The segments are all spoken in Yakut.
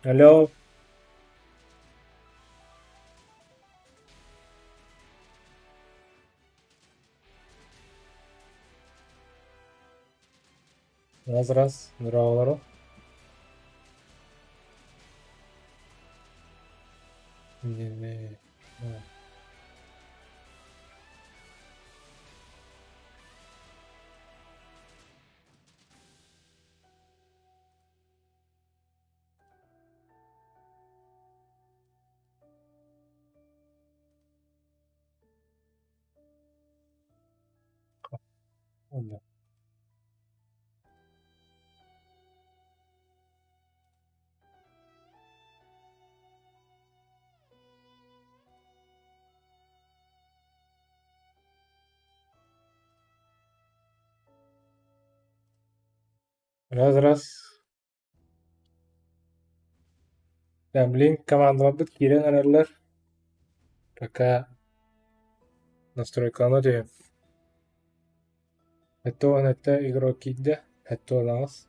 Алло. Раз раз, здорово. Не, не. Да. Раз раз. Да, блин, командаларбыт киирэн эрэллэр. Пока настройканы түһүм. 77 игрок киирдэ, 78.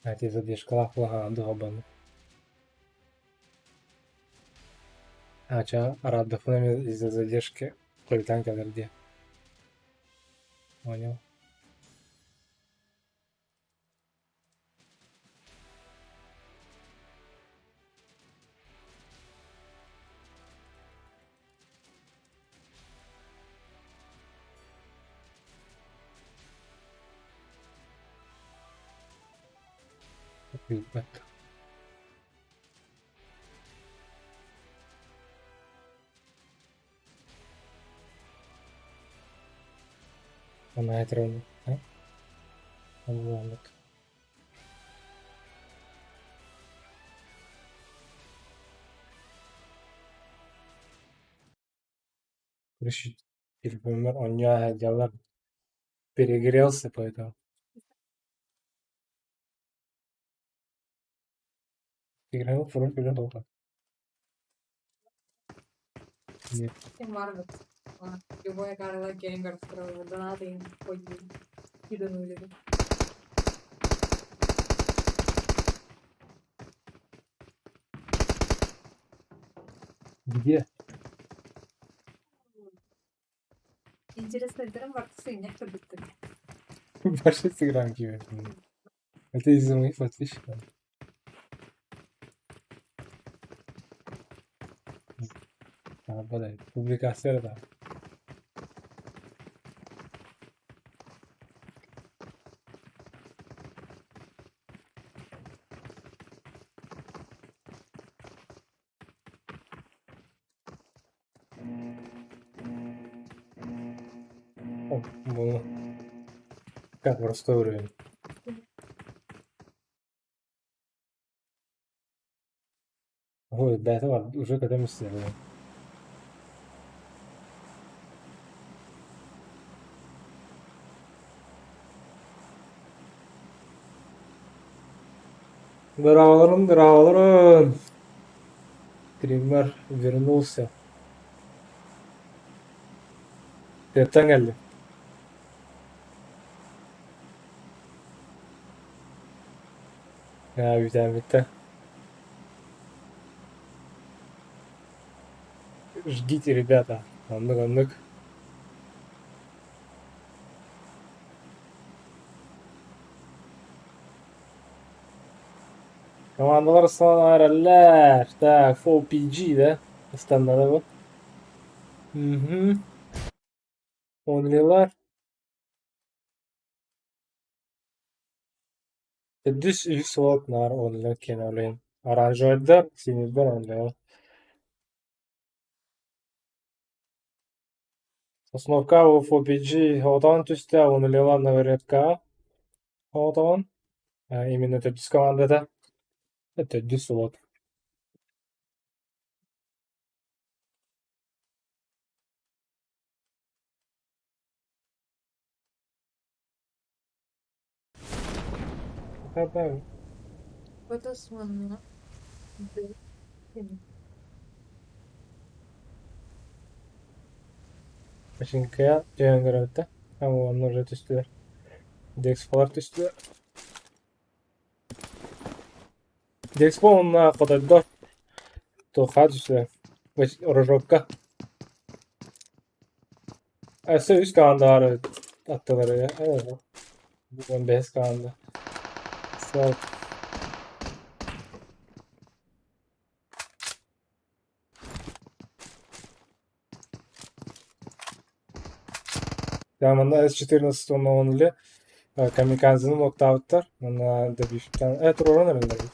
Эти задержкалаах буолан дуһалбанна. Ача араардахпына из-за задержки хойутаан кэлэр диэн. Понял. Билбэт. Она это Оннук. Короче, телефоннар оонньуу сылдьаллар. Перегрелся, поэтому. Играл в профиле долго. Нет. Любая Карла Геймер строила донаты им хоть киданули бы. Где? Интересно, дырым бар сыйнях кырбыттыр. Ваш инстаграм киирбит. Это из-за моих подписчиков. А, блядь, публикация да. О, было. Как простой уровень. Ой, до этого уже когда мы сделали. Здорово, здорово. Стример вернулся. Тыаттан кэллим. Аа, бүтээбиттэ. Ждите, ребята. Оннук, оннук. Командалар станараллар. Так, 4PG, да? Станнара бу. Угу. Онлилар. Төрдүс үһүс уол наар онлилар киэнэ Оранжевайдар, синийдэр онлилар. Сосновка 4PG хотон түстэ, онлилар Новорепка хотон. Именно төрдүс командата. Төрдүс уол. Хата Батас уонна Починкая түһэн көрөбүт да. Онно уже түстүлэр. Дексполар түстүлэр. Декспо уонна хотойдор туохха түстүлэр? Рожокка. Өссө үс команда баар эбит аттыларыгар. 15 команда. Сол. Да, манна С-14 уонна он үлэ камикадзены уоттаабыттар уонна добивтан туруоран эрэллэр эбит.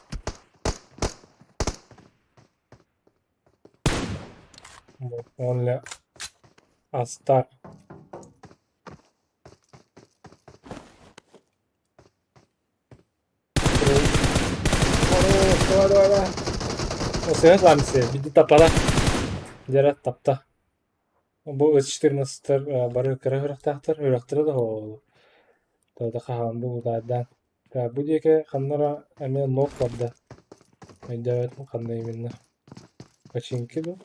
Он үлэ астар. Давай, давай, давай. Сыһыт ламсы, биди тапала. Дьэрэ тапта. Бу С-14-тар бары кыра үрэхтээхтэр, үрэхтэрэ да оһоҕолор. Тоҕо хаһан бу утаардаан. Бу диэки ханна эрэ эмиэ нок барда. Өйдөөбөтүм ханна именно. Починки дуу?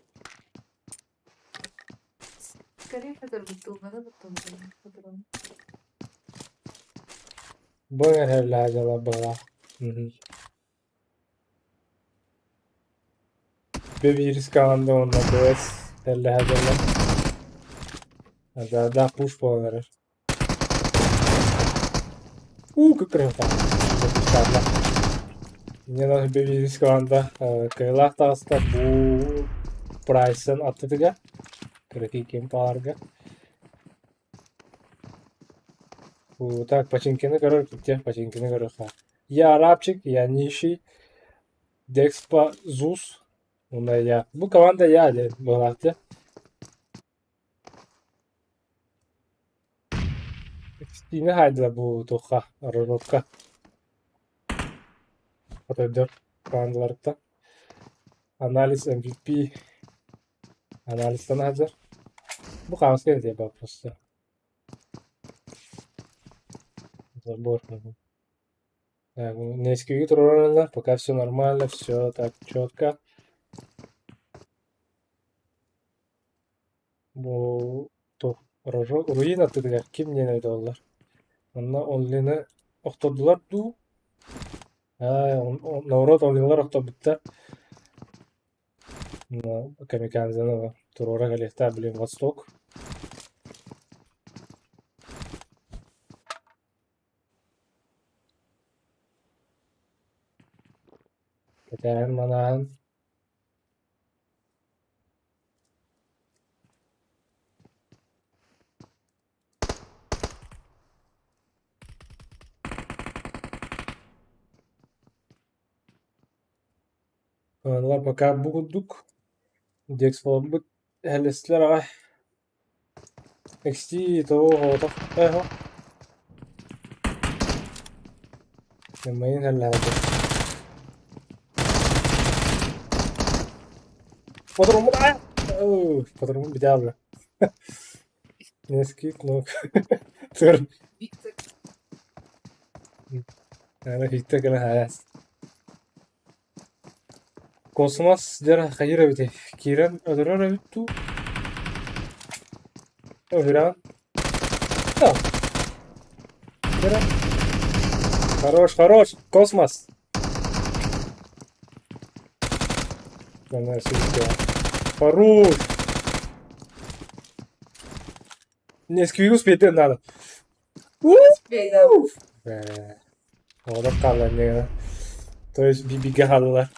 Скорее бутылканы бутылканы. Бу эҥэр дьала быһалаах. Бэбиирис команда уонна БС эллэһэ дьалла. Азардаах пуш буолан эрэр. Уу кыккырыахтаах. Инньэ Бэбиирис команда кыайыылаах таҕыста бу прайсын аттытыгар кыракый кемпаларга. Так, Починкины көрөр киттиэх, Починкины көрүөххэ. Я арабчик, я нищий, Декспа Зус, уонна я. Бу команда я диэн быһалаах дии. Кристина хаайдылар бу туохха, Рожокка. Хотойдор командаларыттан. Анализ MVP анализтан сылдьар. Бу хаамыска этэ просто. Забор. Так, Несквик туруораллар, пока все нормально, все так четко. Бу туох рожок руина аттытыгар ким диэн эбитэ буоллар. Онно Онлины охтордулар дуу? Наоборот, Онлилар охторбуттар. Камикадзены туруора кэлиэхтээх блин Восток. Кэтээн манаан Ыаллар пока бу курдук Декспорбут эһэлэстилэр аҕай XT того оҕотох эһо Мейн хэллэһэбит Патронмут патронмут бүтэ Несколько кнопок. Виктор. Виктор кэлэн Космос дьэ хайыыр эбитий? Киирэн өлөрөр эбит дуу? Өлөрөҕүн? Да. Дьэ Хорош, хорош! Космос! Хорош! Не успеть надо. Успей, да. Оҕолор хааллар инньэ То есть бигэ хааллылар.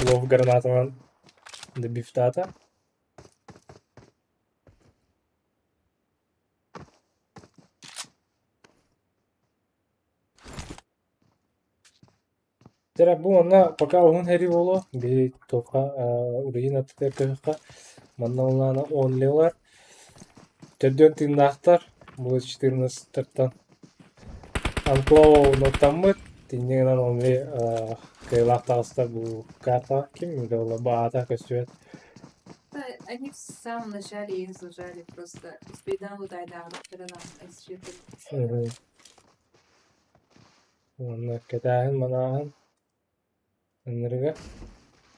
Лов гранатанан добивтаата. Дьэ бу манна пока уһун сэрии буолуо, биһи туохха Украина аттыгар көһүөххэ, манна уонна онлилар төрдүөн тыыннаахтар, бу 14-тартан Анклава нуоттаммыт, инньэ гынан онли кыайыылаах таҕыста бу картаҕа ким буолла бу аата көстүбэт. Да, они в самом начале их зажали просто. Успейдан Уонна кэтээһин манааһын ынырыга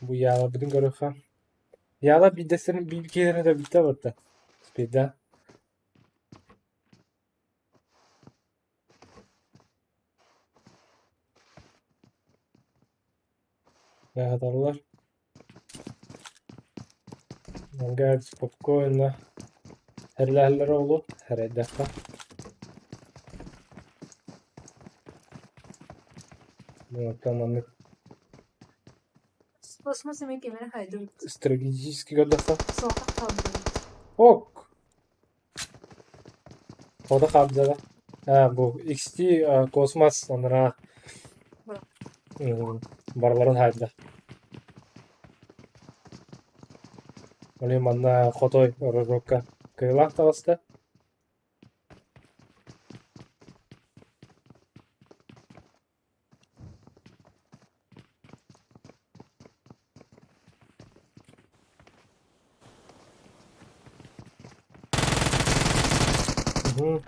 бу яаларбытын көрүөххэ. Яала биирдэстэрин биир киһилэрин өлөрбүттэр барыта. Спирда. Аһаталлар. Ангар спокойно эрлэһэллэр оҕолор эрэйдэххэ. Оттон маннык Космос эмиэ кимэрэ хайдыбыт. Стратегически көрдөххө. Соҕотох хаалбыт. Ок! Ода хаалдьара. Аа, бу XT космос анараа барыларын хаайда. Ол манна хотой Рожокка кыылаах таҕыста.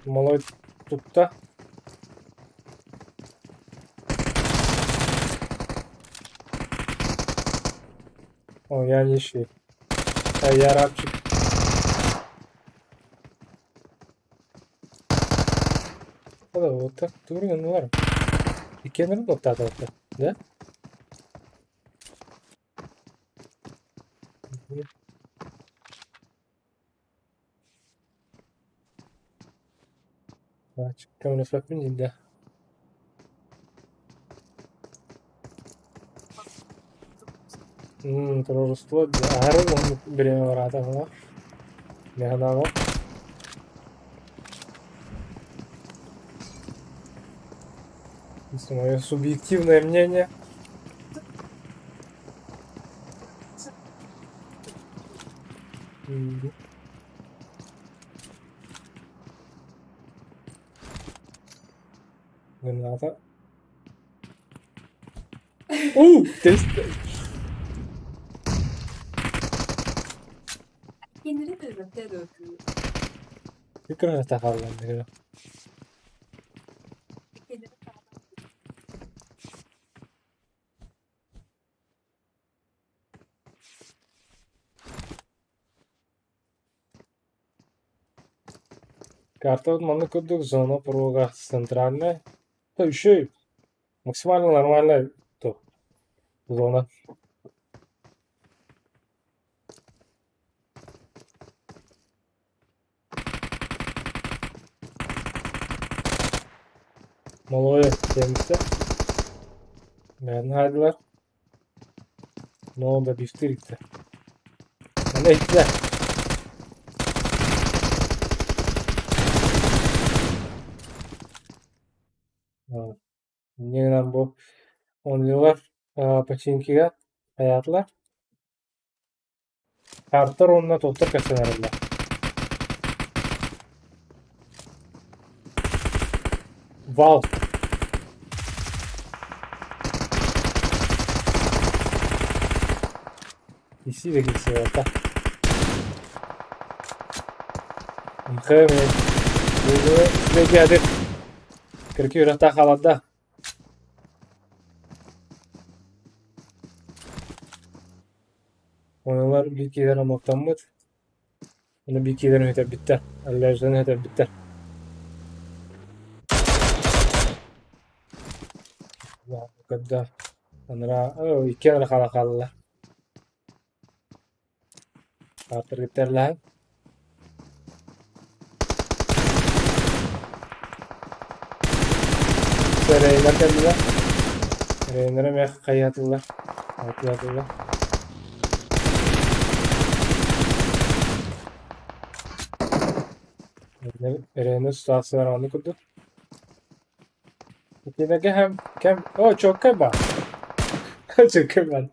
Малой тутта. О, я нищий. А я рабчик. Вот так турган Иккиэннэрин оттаатыбыттар, да? Көмөлөспөппүн дииллэр. Туруорустулар аһары уһуннук бириэмэ бараата оҕо. Мин санаабар. Мое субъективное мнение. Граната. Уу, тест. Кинилэри көрбөттөр дуо? Граната хааллан. Кинилэри Карта маннык курдук зона поруога центральная. То еще максимально нормальная то зона. Малое темисте. Бәрін хайдылар. Но да бифтирикте. Аны иттилер. Инньэ бу оонньуулар починкига хайаатылар. Картар уонна туохтар көрсөн эрэллэр. Вау! Исии да киирсибэтэ. Мхэ үчүгэй Кыркы үрэхтээх хааларда. Онулар биир киһилэрэ омуктаммыт, уонна биир киһилэрин сүтэрбиттэр, аллержияны сүтэрбиттэр. Көрдө, анараа иккиэн эрэ хаалан хааллылар. Ааттаргыттар Эрэйнэр кэллилэр. Эрэйнэр эмиэ хайыһатыллар, атыылатыллар. Эрэйнэр ситуациялар оннук курдук. Итиннэргэ һэм кэм о чуоккай баар. Чуоккай баар.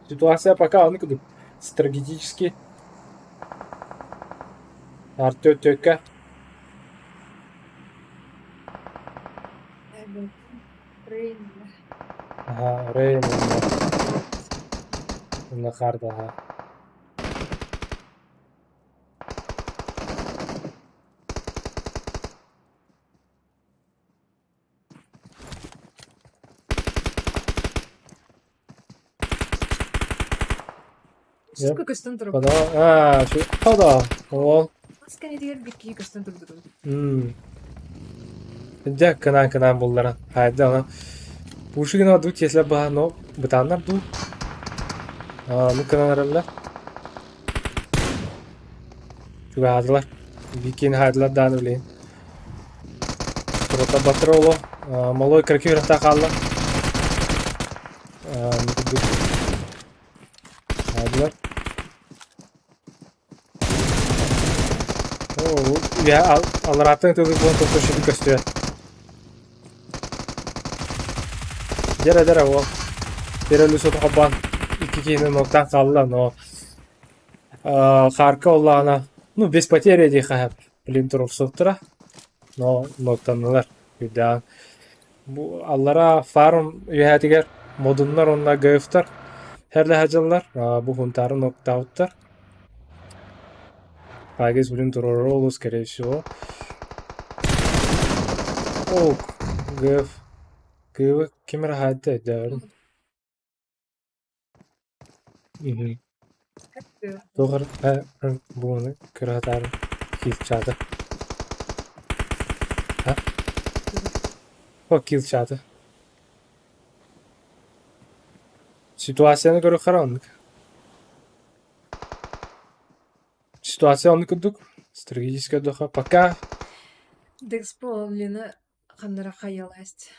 Ситуация пока оннук курдук стратегически Артёр Төкө Аха, Рейн уонна уонна карта аха. Сука көстөн турар. Хода, аа, хода. Ол. Мас кэннигэр биир киһи көстөн турбут. Дьэ, кынаан-кынаан булларан. Хайда ана. Пушигина ду тиэслэ баһа, но бытааннар дуу. Ну кынан араллар. Чугаһаатылар. Бикин хаайдылар дааны билейин. Турута батыр оло. Малой кыракы үрэхтэ хаалла. Хаайдылар. Оо, аларааттан ытылык буолан тохтор көстүө. Дьэрэ дьэрэ уол. Дьэрэ өлүс холбоон икки киһини нуоктаан хаалла, но Хаарка оллаҕына, ну без потери диэххэ сөп. Блин туруорсуохтара, но нуоктаннылар үрдээн. Бу аллараа фарм үөһээтигэр модуннар уонна ГФ-тар хэрлэһэ дьыллар, бу Хунтаары нуоктаабыттар. Агис блин туруору скорее всего. О, ГФ. ГФ ким эрэ хаайда өйдөөбүтүм. Туох эрэ буону көрө сатаан киирчаата. А? О, киирчаата. Ситуацияны көрүөххэ эрэ оннук. Ситуация оннук курдук. Стратегически көрдөххө пока Дексполлина ханнара хайаласть.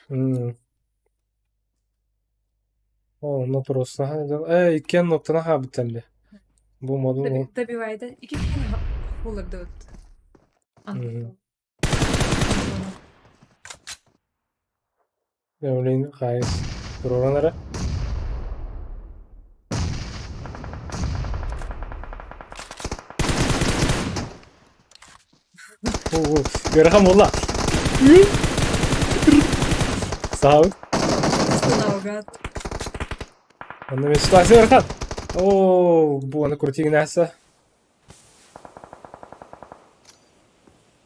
Оо, онно туруорсаһан ээ, иккиэн нуоктана хаалбыттар дии. Бу модун уол Добивайда икки киһини булырдыбыт. Блин, хаайыс туруоран эрэ. Оо, ыарахан буолла. Саабыт. Наугад. Онно мен ситуация ыарахан. Оо, бу аны крутигинээсэ.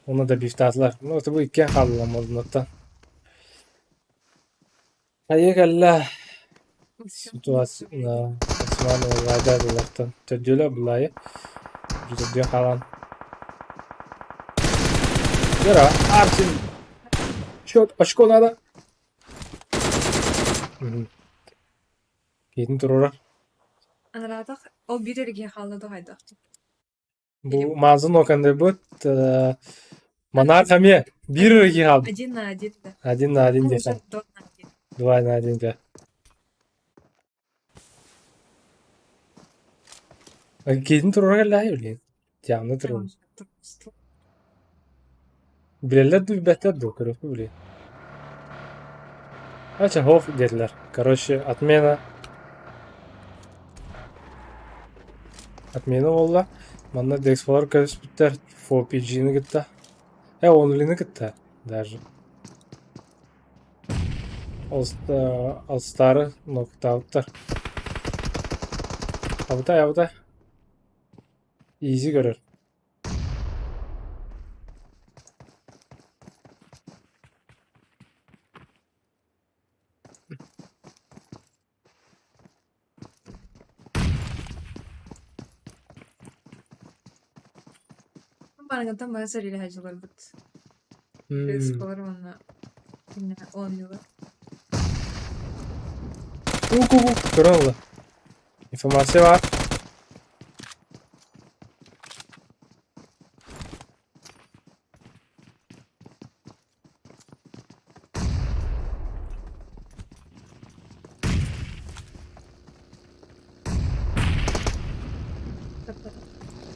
Оны да бифтаатылар. Ну, это бу иккиэн хаалла модунаттан. Хайа кэллэ. Ситуация максимально ладылартан. Төрдүөлэ булайы. Төрдүө хаалан. Гера, Арсен. Счет, очко надо. Киһитин туруорар. Анараатах ол биир эргиэ хаалла да хайдах. Бу Мазын окандырбыт Монарх эмиэ биир эрэ хаалбыт. Один на один да. Один на один Ну, диэхэ. уже два на один. Два на один да. Киһитин туруора кэллэҕэ билигин. Явно туруорун. Билэллэр дуу, билбэттэр дуу, көрүөхпүт билигин. Ача, хоф диэтилэр. Короче, отмена. Отмена буолла. Манна Dexplore көрүспүттэр 4PG-ни кытта. Э, Only-ни кытта даже. Алстары ноктаабыттар. Абытай, абытай. Изи көрөр. Барыгыттан бары сэриилэһэ дьыларбыт. Эксплор уонна кинэ оонньуулар. Ку-ку-ку, көрөн ылла. Информация баар.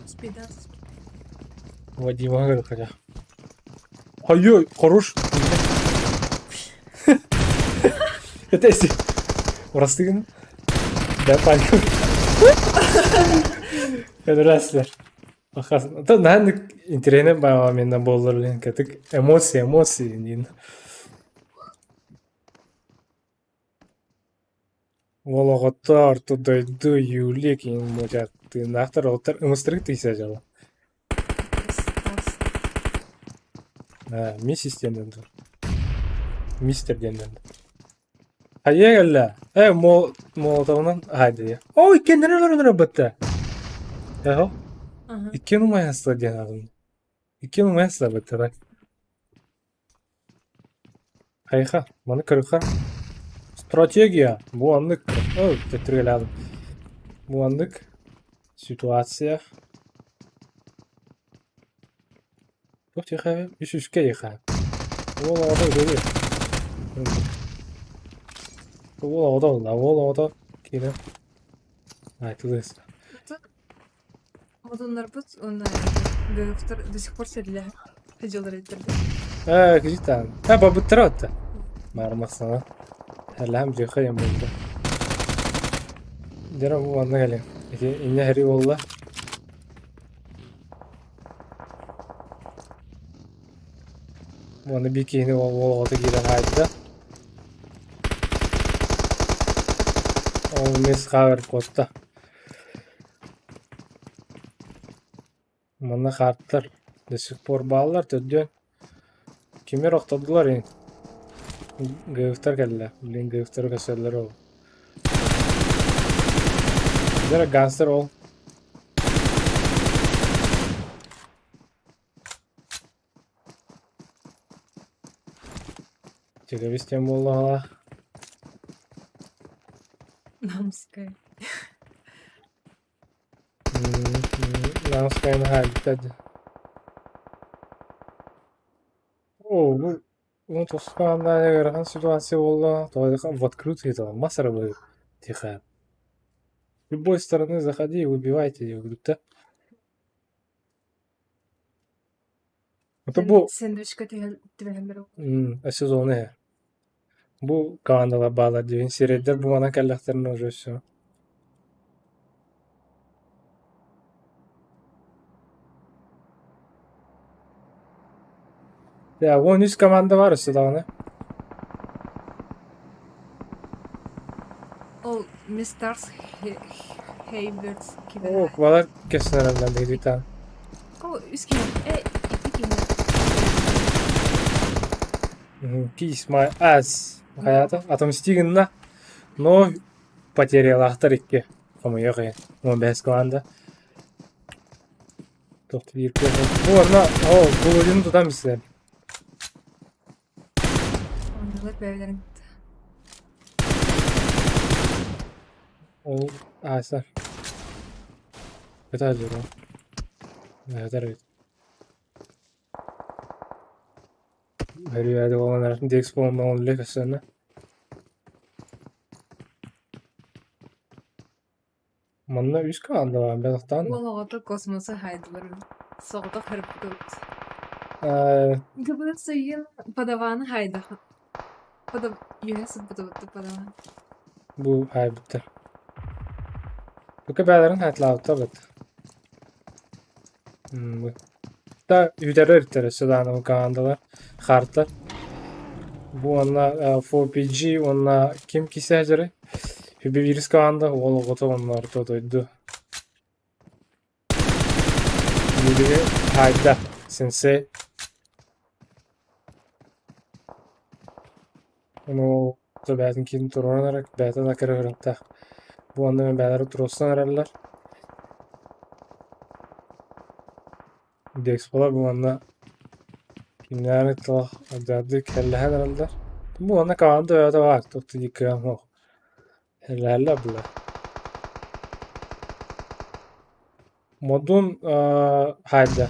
Спидас. Вадима говорю, хотя. Ой-ой, хорош. Это если... Урастыгын. Да, панику. Это Наһаа интэриэһинэй баҕа буоллар блин кэтик эмоции эмоции диин. Уол оҕото орто дойду Юлия киин муочааттыыннаахтар уолаттар ымыстырык тиийсэ дьоло. Миссис диэн дуо? Мистер диэн дуо? Хайа кэллэ? Э, Молотовынан аһайдыы. Ой, кэннэрэ олорон ырабытта. Эһо, Ага. иккиэн умайаста диэн аҕын. Иккиэн умайаста быттара. Хайха, маны көрүөххэ. Стратегия. Бу аннык. О, төттөрү Бу аннык ситуация. Туох диэхэ үс үскэ диэхэ. Уол оҕото үчүгэй. Уол оҕото буолла. Уол оҕото киирэн айтылыыс. Одуннарбыт уонна Гаевтар до сих пор сэрилэһэ сылдьаллар эбиттэр дии. Ээ, киһитаан. Ээ, барбыттара отта. Маармахсана. Элэм дьиэхэ диэн буолла. Дьэ, бу манна кэлин. Ити инньэ хэрий буолла. Уонна биир киһини уол оҕото киирэн хаайда. Ол мисс Хавер куотта. Манна хаартар до сих пор бааллар төрдүөн. Кимнэр охтордулар ини? Гыыфтар кэллэ. Блин, гыыфтары көрсөллөр ол. Дьэ, гангстер ол. Чэгэбис диэн буоллаҕа. Намская. Намская наһаа дии. Оо, бу ну тусхааннаах ыарахан ситуация буолла. Тоҕо в открытую этого мас арабы тихо. С любой стороны заходи и выбивайте деп да. Это бу Сэндвичка түбэһэллэр сезону иһэр. Бу командалар бааллар диэн сирэйдэр бу манан кэллэхтэринэ уже все. Дьэ, 13 команда бар өссө даҕаны. Ол Мистарс Хейбертс О, кимэн балар кэпсэнэрэллэр биһиги О, үс киһи. Э, икки киһи. Kiss my ass. Хайата отомсти гынна. Но потерялаахтар икки. Хомойуох иһин. 15 команда. Туох биир Бу онно оо Булудин тутан билсэр. Оннулар бэйэлэрин Ол ааса. Кытаа дьоро. Этэр эбит. Өрүөдэ буолан Декс буолан үлэ көссөнө. Манна үс команда баар бэлэхтээн. Уол оҕото космосы хаайдылар соҕотох һырбыт. Э, Гыбын сыйын подаваны хаайдах. Подав... Үөһэ сыппытыбытты подаван. Бу хаайбыттар. Бука бээлэрин хаайтлаабыттар быт. Да үтэрэр үтэрэ өссө командалар хаартар. Бу уонна 4PG уонна ким кисээдьэрий? Вирус команда уол оҕото уонна орто дойду. Билиги хаайда сенсей. Ону бэйэтин киин туруоран эрэ бэйэтэ да кырыһырыктаах. Бу онно бэйэлэрэ туруорсан эрэллэр. Дексполар бу манна кимнээҕи туох алдьардыы кэллэһэн эрэллэр. Бу манна команда бэйэтэ баар, туох да кыам суох. Эллэһэллэр была. Модун хаайда.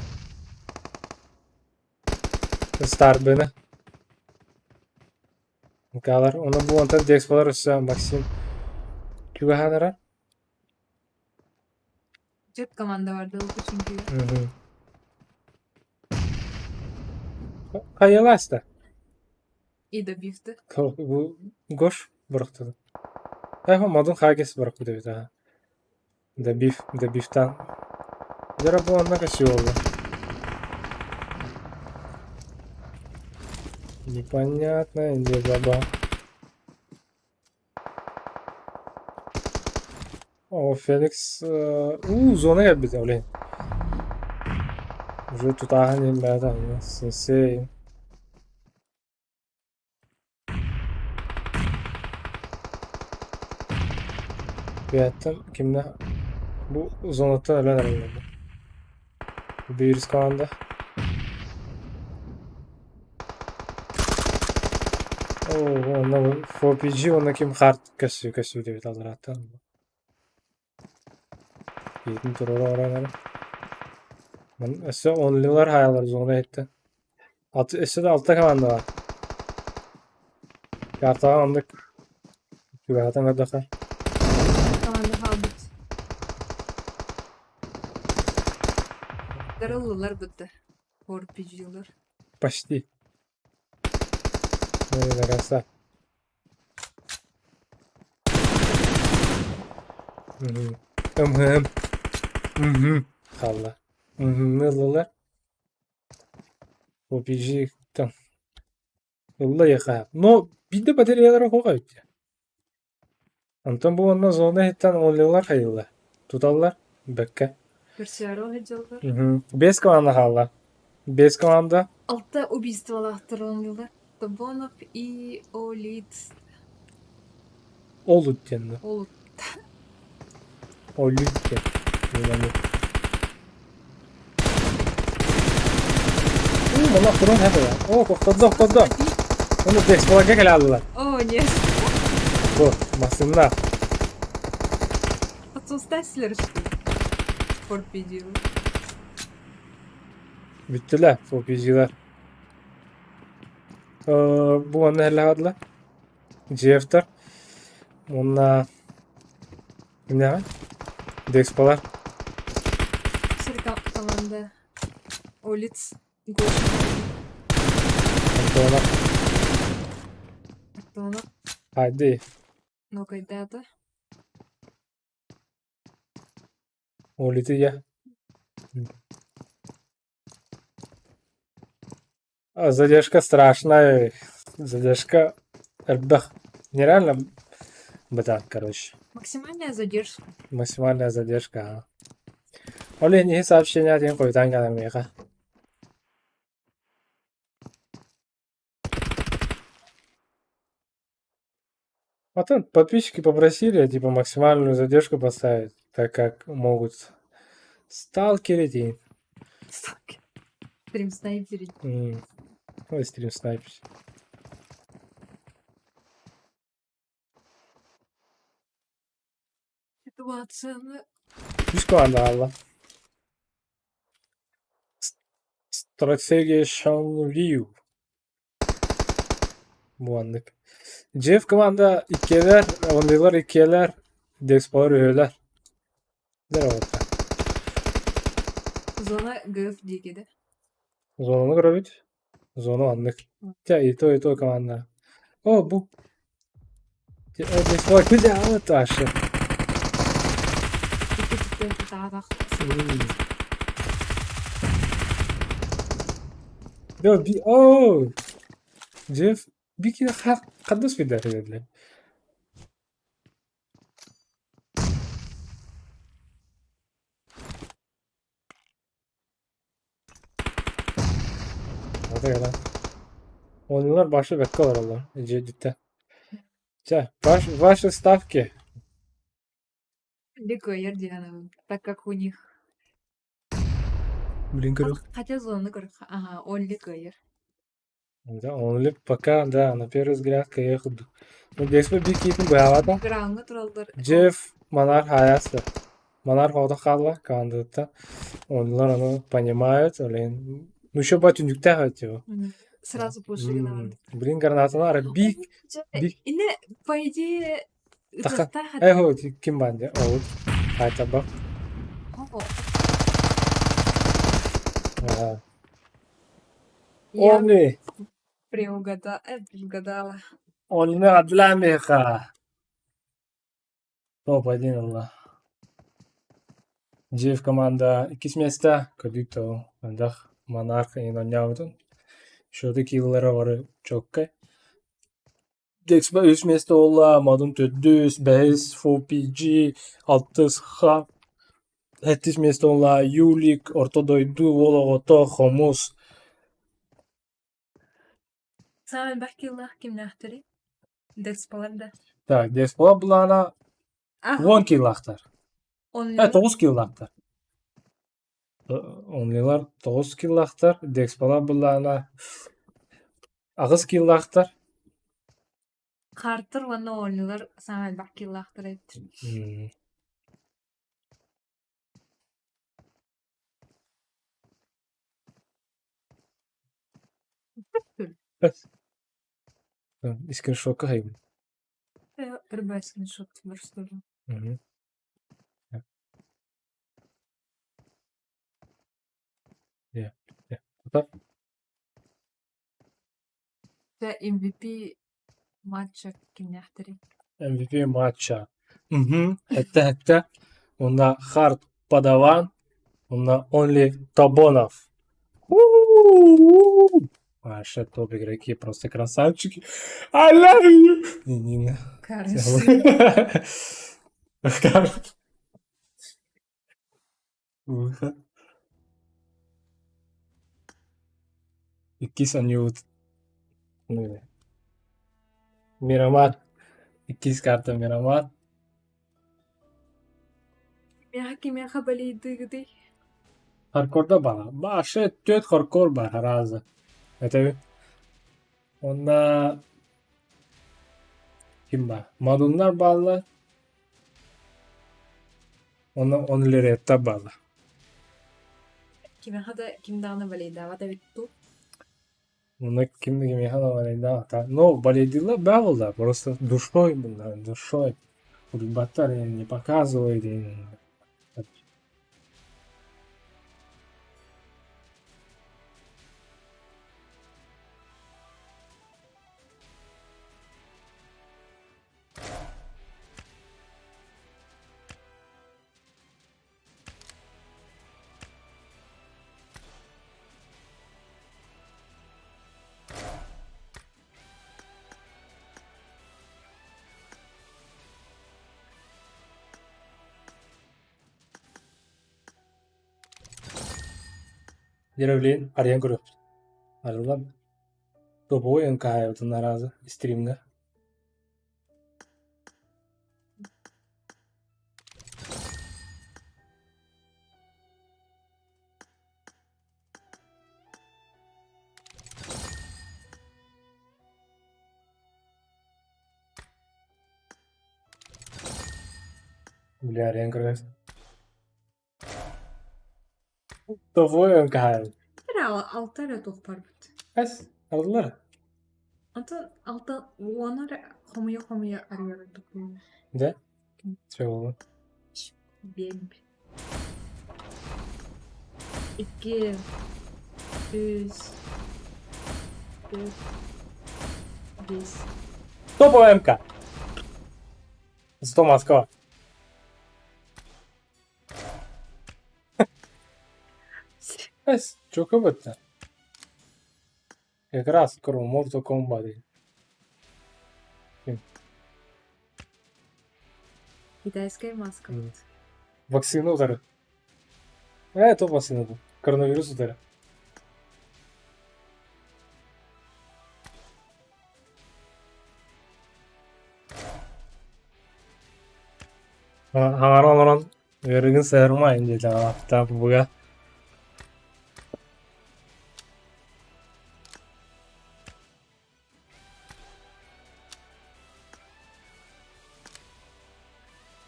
Старбыны. Калар. Оны бу онтон Дексполар өссө Максим чугаһаан эрэр. Dört команда барды ол çünkü. Хайаласта. И добивты. Бу Гош бырахтыды. Эхо модун хагес бырахпыт эбит аха. Добив, добивтан. Дьэ бу онно көсүө Непонятно, где баба. О, Феликс... У, зона кэлбит, блин. Уже тутааһын иһин бэйэтэ сенсей. Бэйэттэн кимнэ Бу зонаттан өлөн эрэллэр. Биирис команда. Оо, онно 4PG уонна ким харт көссүү көссүү диэбит алларааттан. Иитин туруора орон эрэ. Ман өссө онлилар хаалар зона иһиттэн. Алты, өссө да алта команда бар. Картаҕа оннук чугаһатан көрдөххө. Команда хаалбыт. Дарыллылар бытта. 4PG-лар. Почти. Ой, до конца. Мгм. Мгм. Мгм. Хаалла. Мгм. Ыллылар. OPG там ылла яха. Но биирдэ батареялара суох эбит дии. Онтон бу уонна зона иһиттэн оллилар хайыыллар. Туталлар бэккэ. Көрсөөрү сылдьаллар. Мгм. Биэс команда хаалла. Биэс команда. Алта убийстволаахтар оонньуулар. Тобонов и Олит. Олут диэн. Олут. Олют диэн. Билэммит. Уу, манна туран хэт О, тохтодо, тохтодо. Ону бесполага кэлэ аллылар. О, нет. Бу, массыына. Подсустасилер что ли? Форпедил. Бүттүлэр, форпедилар. Бу манна хэллэҕэ Джефтер уонна кимнээҕий? Декспалар. Сир команда Олиц Гоша Антонов. Антонов Хайдый. Нокайдата. Олития. А задержка страшная. Задержка элбэх. Нереально бытаан, короче. Максимальная задержка. Максимальная задержка. Ага. Ол иһин иһи сообщение диэн хойутаан кэлэн миэхэ. Потом подписчики попросили, типа, максимальную задержку поставить, так как могут сталкерить и... Сталкер. Стрим снайперить. Ой, стрим снайперить. Ситуация на... Үс команда хаалла. Стратегия Шанлю. Буаннык. Джефф команда иккиэлэр, ондайлар иккиэлэр, Декспалар үһүөлэр. Здорово. Зона ГФ диэки да? Зонаны көрөбүт. Зона аннык. Чэ, и то команда. О, бу. Декспалар күзэ вообще. Икки таатах. Yo, би о, Джефф бики хаддус видер. Oyunlar башы бэккэ олороллор дьиэдиттэн. Чэ, ваши ставки. Ликуэр диэн, так как у них Блин, көрүөх. Хотя зону көрөх. Ага, ол ликуэр. Да, он ли пока, да, на первый взгляд кыайа курдук. Ну, Декспо биир киһитин быһаабата. Грауҥҥа тураллар. Джефф Монарх хайаста. Монарх оҕото хаалла командатыттан. Оннулар ону понимают, блин. Ну, еще ба түннүктээх эбит типа. Сразу пуши гынан. Блин, гранаталар бик бик Инне, по идее, Таха. ытыахтаах Эхо, ким баан дии? Оҕут. Хаайтарба. О, Ага. Я Онли. предугадала. Онли Адламиха. Топ-1 ылла. Джефф команда иккис миэстэ, көрдүк элбэх Монарх иһин оонньообутун. Счеты киилэлэрэ бары чоккай. Декспа үс миэстэ буолла, Модун төрдүс, бэһис 4PG, алтыс Х, сэттис миэстэ буолла Юлик, Орто Дойду, Уол оҕото, Хомус. Саамай элбэх киилэлээх кимнээхтэрий? Декспалар да? Так, Декспалар былаана А, 10 киилэлээхтэр. Онлилар 9 киллаахтар. Онлилар 9 киллаахтар, Декспалар былаана 8 киллаахтар. Хартер уонна Онлилар саамай элбэх киллаахтар эбит. Скриншотка хайбын. Рыбай скриншот расскажу. Дьэ MVP матча кимнээхтэрий? MVP матча. Этэ-этэ. Уонна Харт Падаван, уонна Онли Тобонов. Вообще топ игроки, просто красавчики. I love you! Не, не. Выход. Иккис оонньуубут Мирамар. Иккис карта Мирамар. Кимиэхэ кимиэхэ балийдыыгытый? Хардкорда баар. Вообще түөрт хардкор баар арааза. Этэбин. Уонна ким баар? Мадуннар бааллар. Уонна Онлеретта бааллар. Кимиэхэ да ким даҕаны балийдаабат эбит дуу? Уонна ким да кимиэхэ да балийдаабат. Но балийдыыллар баар буолла. Просто душой, душой. Утуйбаттар, не показывают. Деревлин арыйан көрүөхпүт. Арыллан топовой НК-бытын араазы стримҥа. Бля, арыйан көрүөхпүт. Топовой НК. Эрэ алта эрэ туох барбыт. Эс, арыллар. Онтон алта уону эрэ хомуйа-хомуйа арыйар ордук буолуо. Да? Чего? Биэм. Икки, үс, түөрт, биэс. Топовая МК. Зато Москва. Эс, чөкө бытта. Как раз скоро Mortal Kombat. Китайская маска. Вакцина утары. То вакцина был. Коронавирус утары. Хаҥара олорон ыарыыгын сыһарыма диэтэ буга.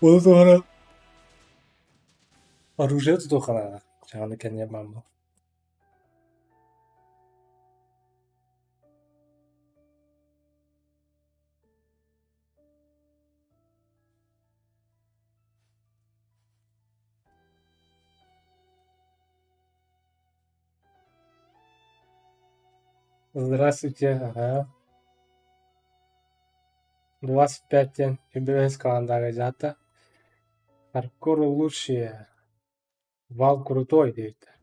Ол туһунан оружие тутуохха наада. Кэннэ бааммын. Здравствуйте, ага. 25 диэн үбүлэс каландарга дьаата. Хардкор лучшие. Вал крутой диэбиттэр.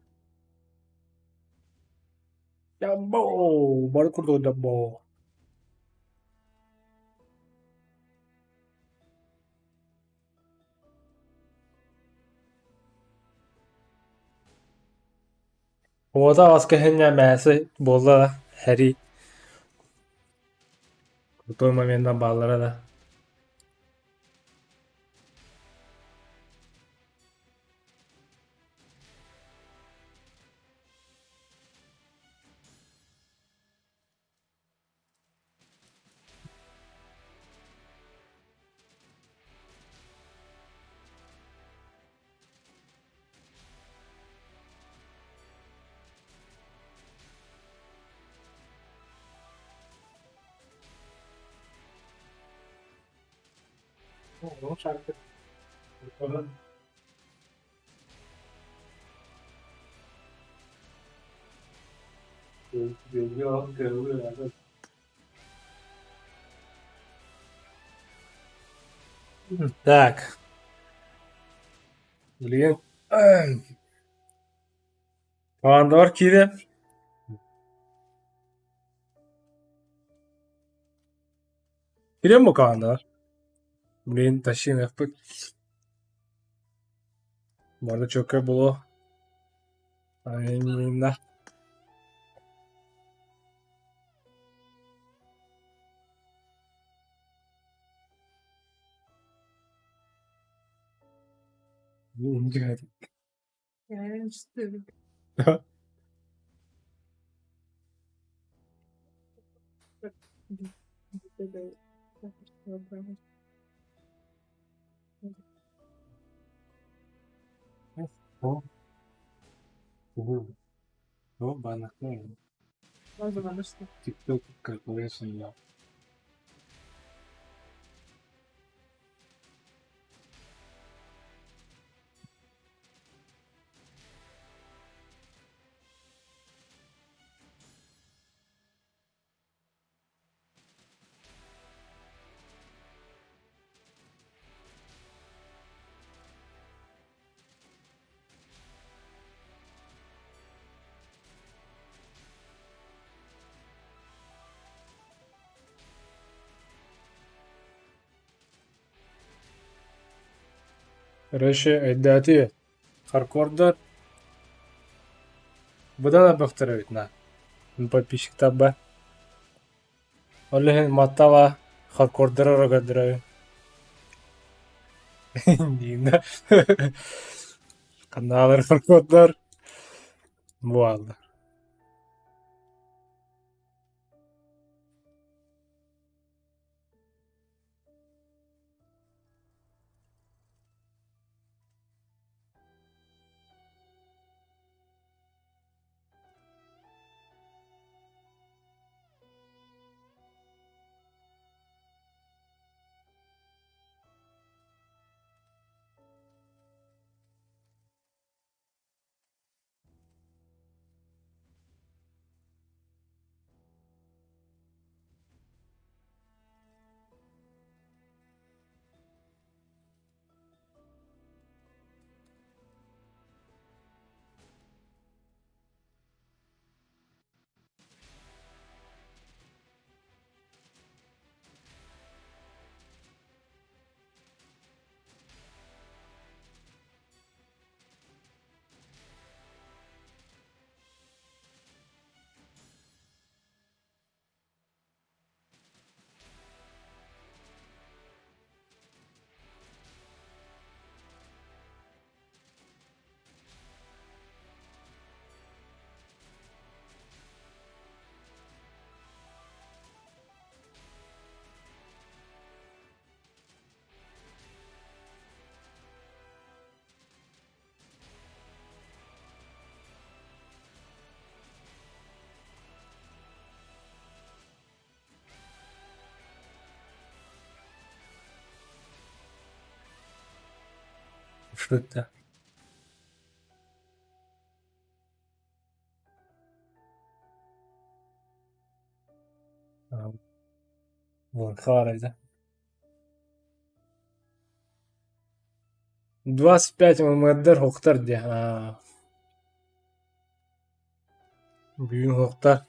Дамбо! Бары крутой дамбо. Уота аҕыс кэһиннэ мээсэ буолла да һэрии крутой моментан бааллара да. Ну, шарик. Так. Блин. Командалар киирэ. Киирэн бу командалар. Блин, тащиныахпыт. Бары чөкө булуо. Айна. Я что? TikTok calculation ya. Короче, өйдөөтү. Хардкордар быдан элбэхтэр эбит на. Подписчиктарба. Ол иһин маттала хардкордары эрэ көрдөрөбүн. Диина. Ханнаалар хардкордар буолла. Что это? Да. 25 ММД хуктар де. Бүгүн хуктар.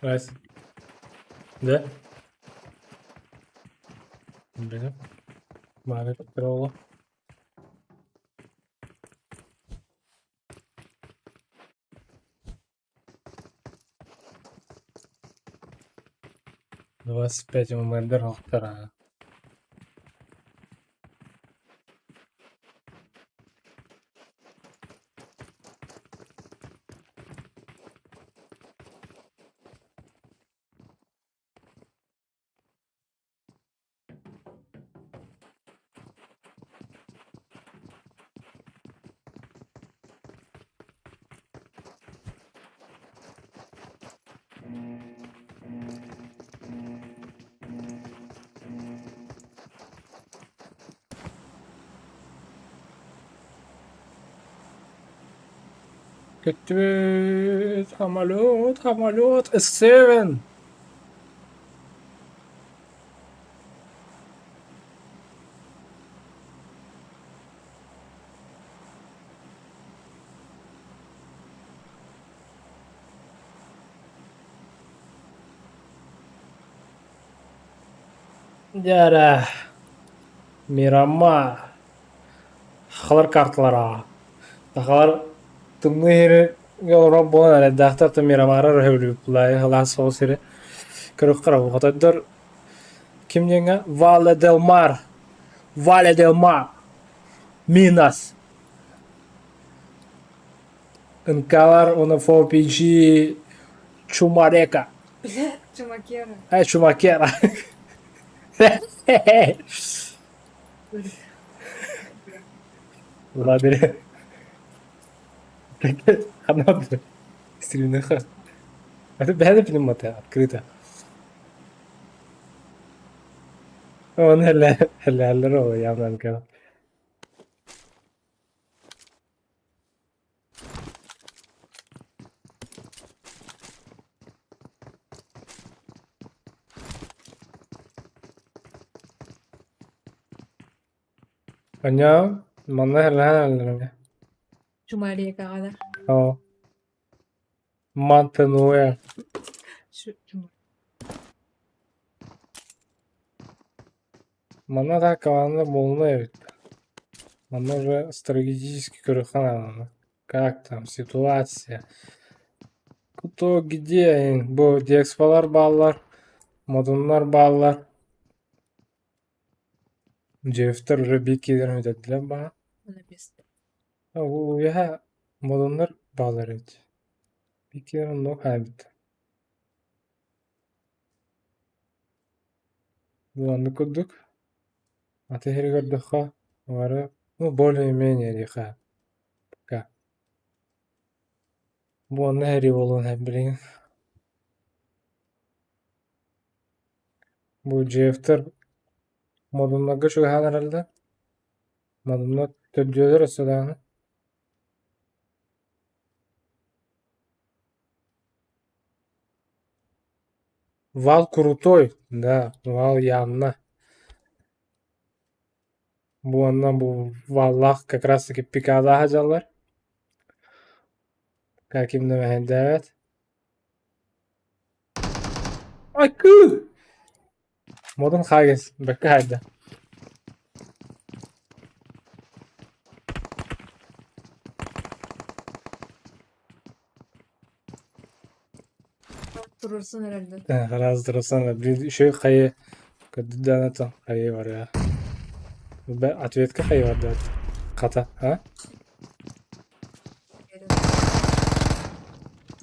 Nice. Да? Блин. Мары кроло. 25 ММД хуктар. Көттүбүт, самолет, самолет, S7. Дьэ Мирама сахалар карталара сахалар тымныы сири олорор буолан эрэйдээхтэр то Мирамара өрөһүлүппүлэ сылаас соҕус сири көрүөххэ хотойдор ким диэҥҥэ Вале Дел Мар Вале Дел Мар Минас НК-лар уонна 4PG Чумарека Бля, Чумакера. Э, Чумакера. Владимир. Ханна Стрельныха. Это бэйэ пневмата открыто. Он хеллер ол явно НК. Аня, манна хеллэһэн Чумарекаҕа да. Оо. Мантануэ. Манна да команда буолуна эбит. Манна уже стратегически көрүөххэ наада. Как там ситуация? Кто где? Бу Декспалар бааллар, Модуннар бааллар. Джефтер уже биир киирэн бүтэрдилэр баҕа. Уйаһа Модуннар бааллар эбит. Биир киирэн оннук хаайбыт. Оннук курдук аты иһэр көрдөххө бары ну более-менее диэххэ пока бу онно иһэрии буолуон сөп билигин Бу Джефтер модуннарга чугаһаан эрэллэр модуннар төрдүөлэр өссө даҕаны Вал крутой, да, Вал явно. Бу уонна бу Валлаах как раз таки пикадаһа дьаллар. Каким да мэһэйдээбэт. Айкыы! Модун хаагыс, бэккэ хаайда. Турурsun herhalde. Раз турурсан биир үчүгэй хайы көрдүрдээн хайы барыа. Ответка хайы барда хата а?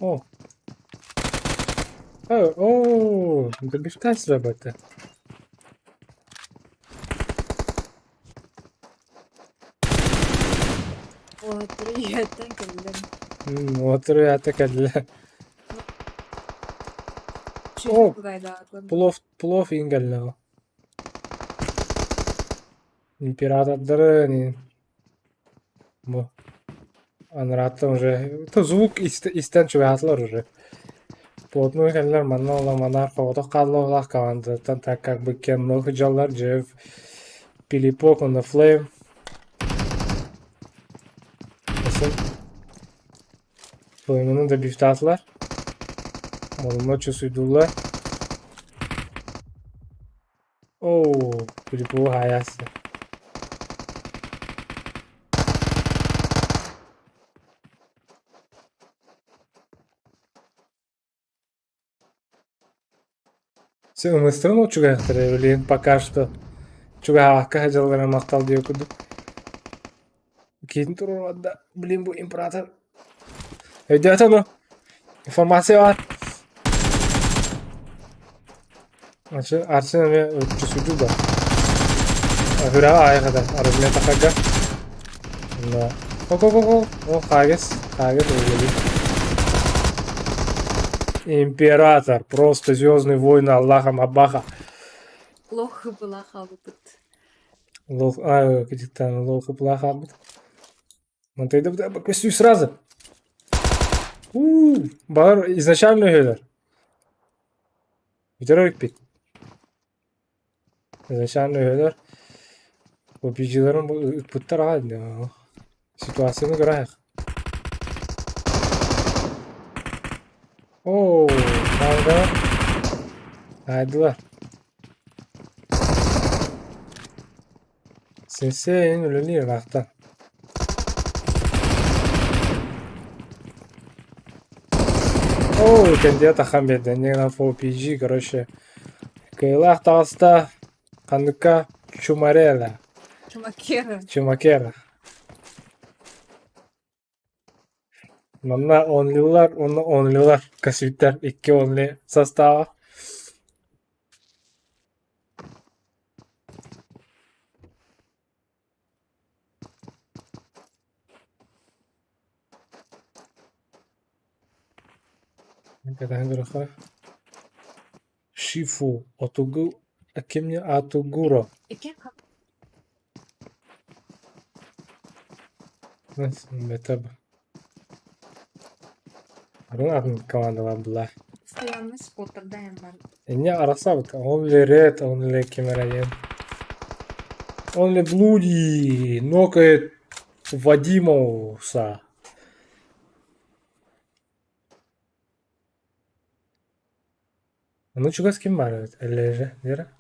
О. О, добивтай работа. Уолаттары үөһэттэн кэллилэр. Уолаттары үөһэттэн кэллилэр. О, плов, плов иин кэллэ ол. Императордары не бу анарааттан уже то звук истэн чугаһаатылар уже. Плотную кэллэр манна ола манаар хоҕотох хааллаах командаттан так как бы кем сылдьаллар Джефф Пилипок on the flame Флейманы да бифтаатылар. Онно чусуйдуллар. Оо, Пилипогу хаайаасы. Сен ымыстырын учугайхтара билигин пока что чугаһаакка сылдьаллара махтал диэ курдук. Киин туруорда, блин бу император. Өйдөөтө ну? Информация бар. Арчы Арсен эмиэ чусуйду да. Хүрэҕэ аайхата арызмия тахарга. Онно О-о-о-о, о Хагес, Хагес өлгөбүт. Император, просто Звездные войны Аллаха Мабаха. Лох была хаалбыт. Лох, а, где-то лох была хаалбыт. Мантайда көстүү сразу. Уу, баар изначально үһүлэр. Бүтэр эбиппит. Изначально үһүлэр. Бу PG-ларын бу ыппыттар аҕай Ситуацияны көрө Оо, хаалга Айдылар. Сенсей үлэлиир ыраахтан. Оо, кэнтиэ тахан биэрдэ. Инньэ гынан 4PG, короче, кыайыылаах таҕыста. Ханныкка Чумарела. Чумакера. Чумакера. Манна онлилар уонна онлилар косвиттар икки онли состава. Кэтэһэн көрүөххэ. Шифу отугу кимне Атугуро. Метаб. Арын атын командалар была. Постоянный споттердаем бар. Инне арахсабыт. Only Red, Only ким эрэ диэн. Only Bloody нокает Вадимоуса. Ону чугас ким баар эбит? Эллээже, Вера?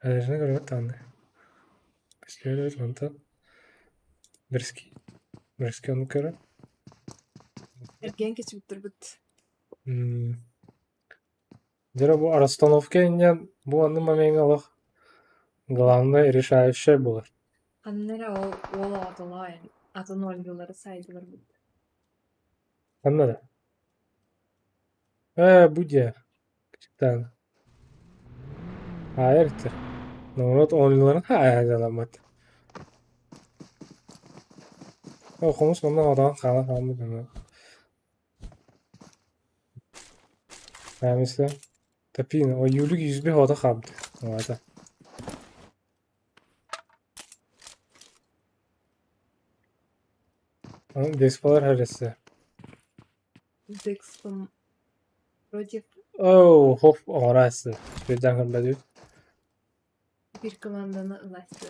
Эллээжини көрбөт даҕаны. Көстүбэт эбит онтон. Бирски. Бирски ону көрөн. Эргиэн кэчибиттэрбит. М Дьэ бу расстановка инньэ бу оннук момеҥҥа олох главное решающая буолар. Ханна эрэ ол уол оҕотолоо атын Ольгалары сайдыларбыт. Ханна да? Ээ, бу диэ кычыктаан. Хаайар итэр. Норуот оонньууларын хаайаламмат. Ол хомус манна оҕотоҕун хаалан хаалбыт аны. Хаамыста. Тапина, ойуулук юзбе оҕото хаалбыт. Оҕото. Беспалар харысы. Декспом против Оо, хоп, оҥорооччу. Үчүгэйдээн көрбөтүбүт. Биир команданы ылааччы.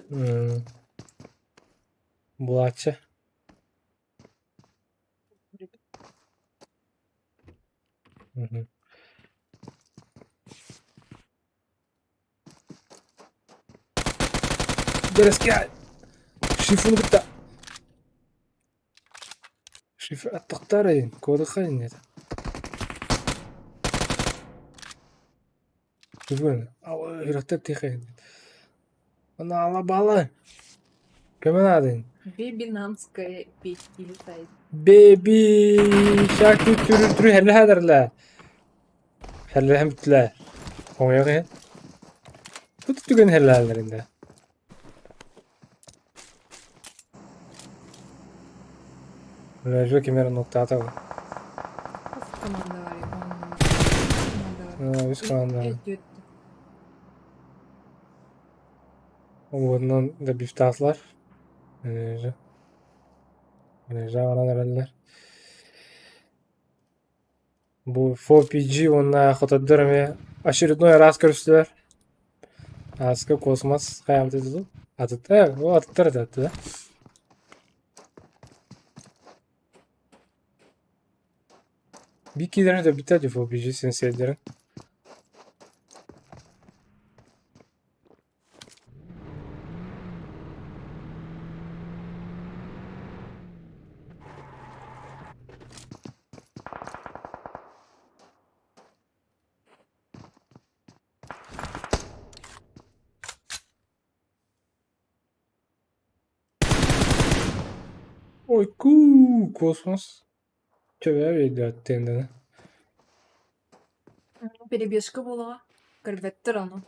Булааччы. Мгм. Дьэрэскэ! Шифуну кытта Шифр аттахтаарайын, куотаххайын этэ. Бүгүн үрэхтэр тиэхэйин. Анаала баала. Көмө наадын. Бебинанская печь или сайт. Baby shark түрү түрү хәллэ хәдерлә. Хәллэ һәм бүтлә. Оңойох иһин. Тут түгэн хәлләләр инде. Лежу кимер нуктаата Үс команда бар. Команда бар. Үс команда. Уонунан да бифтаатылар. Лежа баран эрэллэр. Бу 4PG уонна хотоддор эмиэ очередной раз көрүстүлэр. Ааска космос хайаабыт этэ дуу? Атыт ол атыттар этэ да? Бикилерин да бүтэ дии 4PG сенсейдерин. Ой, куу, космос. Төбө өйдөөттүн Перебежка буолаҕа. Көрбөттөр ону.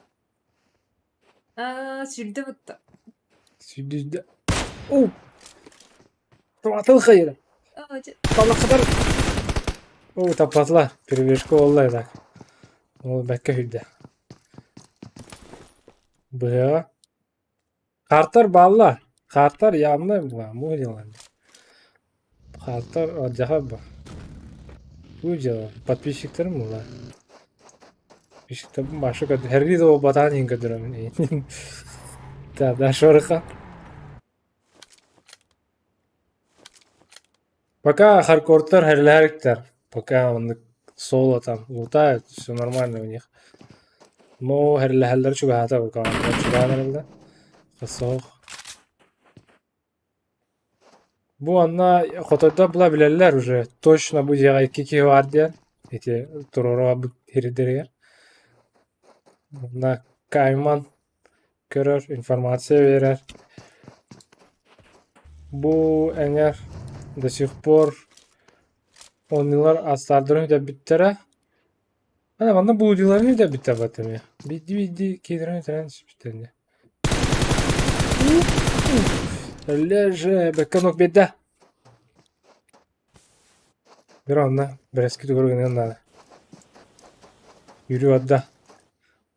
Аа, сүүрдэ бытта. Сүүрдэ. Оо! Туатыл хайыра. Аа, дьэ. Талахтар. Оо, таппатылар. Перебежка буолла так. Ол бэккэ сүүрдэ. Быһыаҕа. Хаартар бааллар. Хаартар явно була. Бу дела. Хаартар алдьархай бу. Бу дьыала подписчиктарым буолла. Подписчиктарым Маша көрдө. Хэрри да батаан иһин көрдөрөмүн. Да, Дашорыха. Пока хардкортар хэрлээриктэр, пока оннук соло там лутают, все нормально у них. Но хэрлэһэллэр чугаһаата бу команда чугаһаан эрэллэр. Суох. Бу онно хотойдор була билэллэр уже точно бу дьиэҕэ икки киһи баар диэн ити туруору сирдэригэр. Онно Кайман көрөр, информация биэрэр. Бу эҥэр до сих пор оннулар астаардарын үтэрбиттэрэ. Ана манна блудиларын үтэрбиттэр бат эмиэ. Биирдии-биирдии киирэн үтэрэн түспүттэр ини. Леже бэккэ оннук биэрдэ. Бир онно бэрэски тугу гыныан наада. Yürü барда.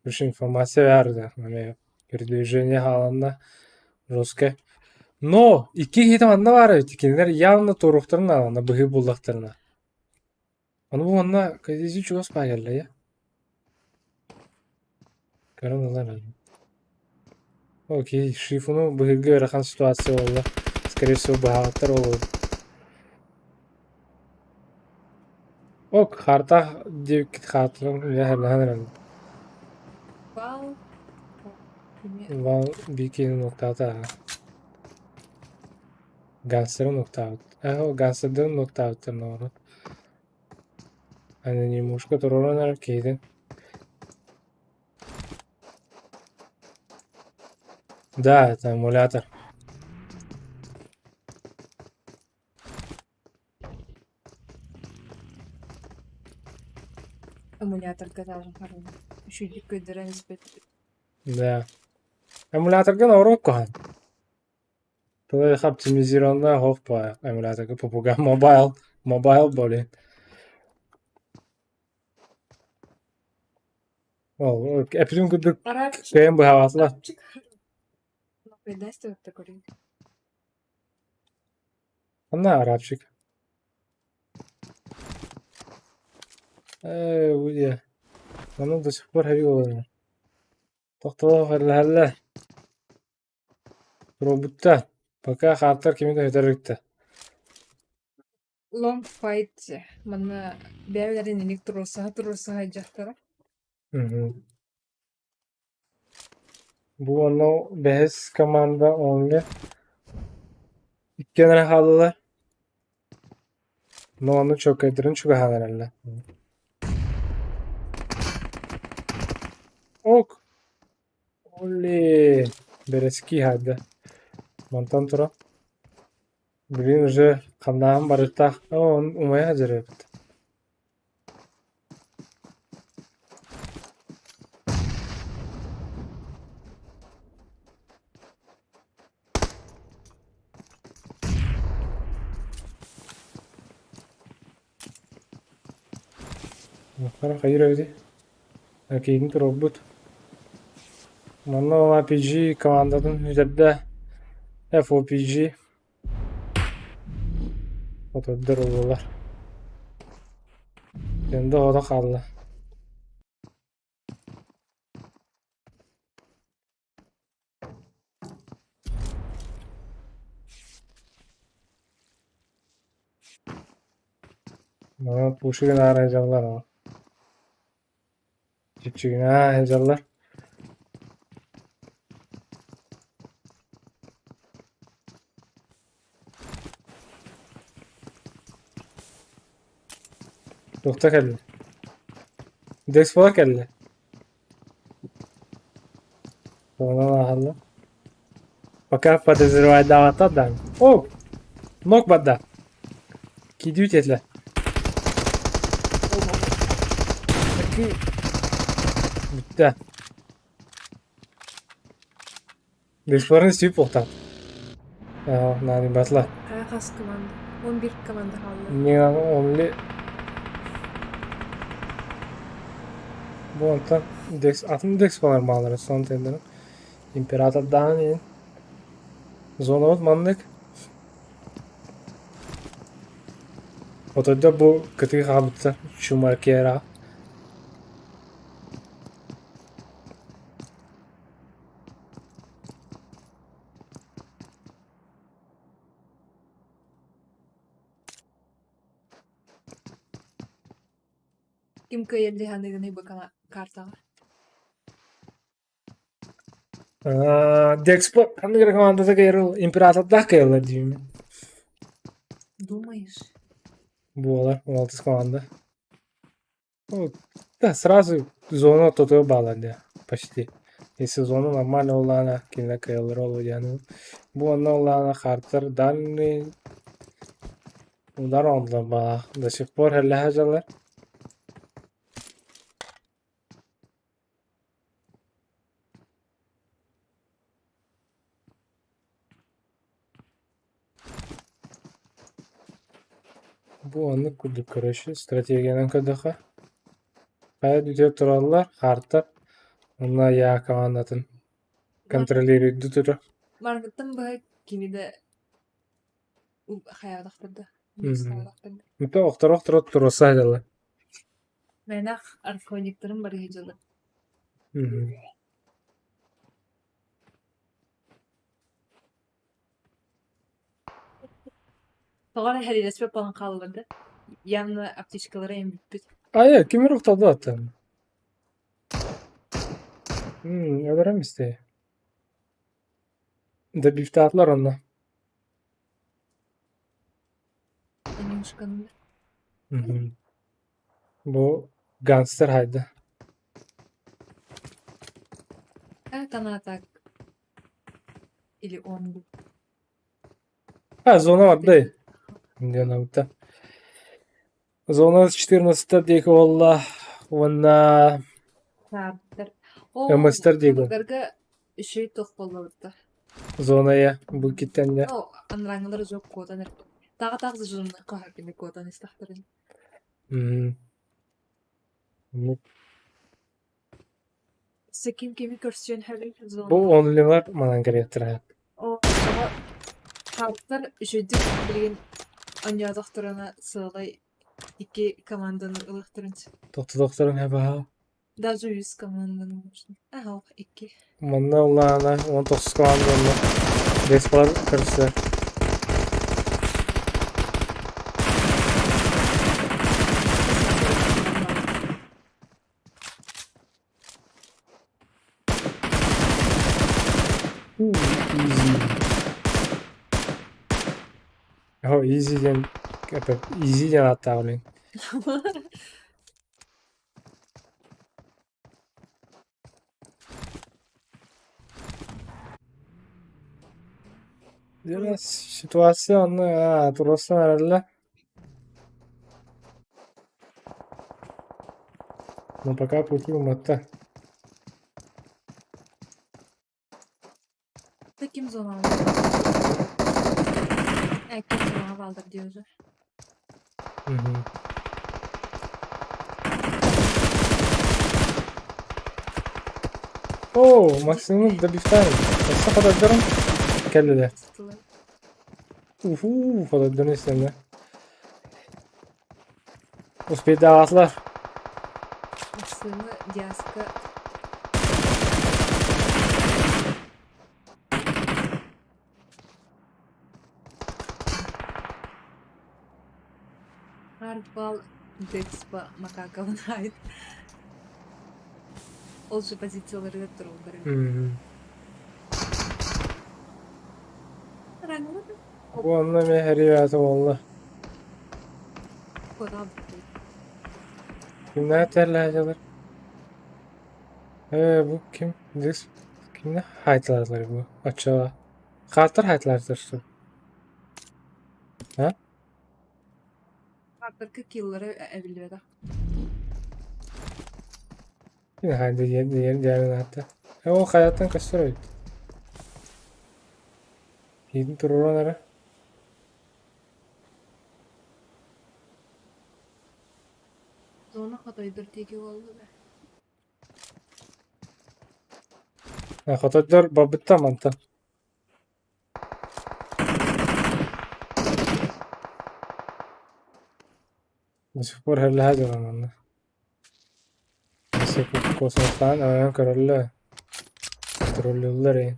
Больше информация баар да эмиэ передвижение хааланна жесткое. Но икки киһитэ манна баар эбит. Кинилэр явно туоруохтарын наада быһыы буллахтарына. Ону бу манна кэдизи чугас баа кэллэ я. Көрөн ылар Окей, шифуну быһыырга ыарахан ситуация буолла. Скорее всего, быһаабаттар ол. Ок, хаартаах диэбиккит хаартынан үлэһэрлэһэн эрэллэр. Бал Вал биикини нуктаата. Гангстеры нуктаабыт. Ээ, гангстердары нуктаабыттар норуот. Анонимушка туруоран эрэр киһитин. Да, это эмулятор. Эмуляторга даже хороший. Үчүгэй көрдөрөн испит. Да. Эмуляторга норуот куһаҕан. Тылы оптимизированная оһох баар эмуляторга попугай мобайл мобайл блин. Ол эпитин курдук Арабчик. кыайан быһаабатылар. Арабчик. Дай Ханна арабчик? Ээ, уйа. Ону до сих пор хэви олорор. Тохтоо хэрлэһэллэр. Туруорбуттар. Пока хаартар кими да өтөр иликтэр. Long fight манна бэйэлэрин иник туруорсаһа туруорсаһа дьахтара. Мгм. Бу онно бэһис команда only иккиэн эрэ хааллылар. Но ону чөкөйдөрүн чугаһаан эрэллэр. Ок. Олли бэрэски хаада. Мантан туран билигин уже хамнааһын барыахтаах. Оо, умайа сылдьар эбит. Хайыр эбитий? Киһитин туруорбут. Манна ол APG командатын бүтэрдэ. FOPG Отурдар ыллылар. Дэнде оҕото хаалла. Aa, Пушкин аарайдьаллар oo. Чиччигинээ сылдьаллар. Туохта кэллэ? Декспо кэллэ. Онон ааһаллар. Пока подозревайдаабаттар да. О! Нок барда. Киирдибит этилэр. Бүттэ. Декспорын сүүп буолтаат. Наадый батла. Хас команда? 11 команда хаалла. Не only Бу онтон Декс атын Декс балар баалара сон тендерин. Императордаан иһин зонабыт маннык. Хотойдор бу кытыы хаалбыттар Чумакера. Ким кыайар дии саныыгыный бу картаҕа? Декспо ханнык эрэ командата кыайар императордаах кыайаллар диибин. Думаешь? Буолар, алтыс команда. Ну, да, сразу зону ортотугар бааллар дии, почти. Если зону нормально буоллаҕына, кинилэр кыайаллар ол диэн. Бу онно буоллаҕына хаартар дальний удар оҥордулар баҕа. До сих пор эллэһэ дьаллар. Бу оннук курдук короче стратегиянан көрдөххө хайа бүтэ тураллар хаартар уонна Я командатын контролируйду тура. Маргыттан быһа кини да хайаатахтар да Мм. Охторо-охторо туруорса сылдьаллар. Мэнэх архониктарын барыһы дьоно. Тоҕо эрэ хэриилэспэт буолан хааллылар да, явно аптечкалара эмпиппит. Айа, ким эрэ охтордо аттан. Өлөрөм истэ. Добивтаатылар онно. Танюшканы. Бу гангстер хайда. Как она так? Или он был? А, зона бардай. Диэн абыта. Зона 14 диэки буолла уонна Саабыттар. МСтар диэки. О, үчүгэй туох буоллабыт Зона я бу киттэннэ. О, анарааҥҥылар уже куотан эрэ. Таҕа-таах зажимныхха хакины куотан истэхтэрин. Ким кими көрсүөн сөбүй Бу онлилар манан кэлиэхтэрэ. О, тоҕо хаалтар үчүгэйдик билигин оонньоотохторуна сыалай икки команданы ылыахтарын сөп. Тохтотохторун эбэһэ. Даже үс команданы можно. Ага, икки. Манна ыллаана 19 команда онно Беспалар көрсө. Easy. Oh, easy диэн easy диэн ааттаах блин. Ситуация онно туруорсан эрэллэ. Но пока пути уматта. Ким зонаҕа Ким зонаҕа бааллар дии уже. О, Максимы добивтаем. Өссө хотойдорун кэллилэр. Уху, хотойдорун истэннэ. Успейдаатылар. Максимы Диаска Хардбал Декспа макакабын аайт. Ол же позицияларыгар тураллар. Бу онно эмиэ хэрийээтэ буолла. Кимнээх тэллээдилэр? Ээ, бу ким? Дис кимнээх хаайталаатылар бу? Оччоҕо хааттар хаайталаатылар что? А? Хаардарга киллары эбиллибэтэх. Ким хаайды диэн диэн диэн аатта. Ээ, ол хайаттан көстөр эбит. Киһитин туруоран эрэ. Зона хотойдор диэки буолла да. Хотойдор барбыттар мантан. До сих пор һэллэһэ дьонун манна. Космостаан ойон көрөллөр, троллууллар эҥин.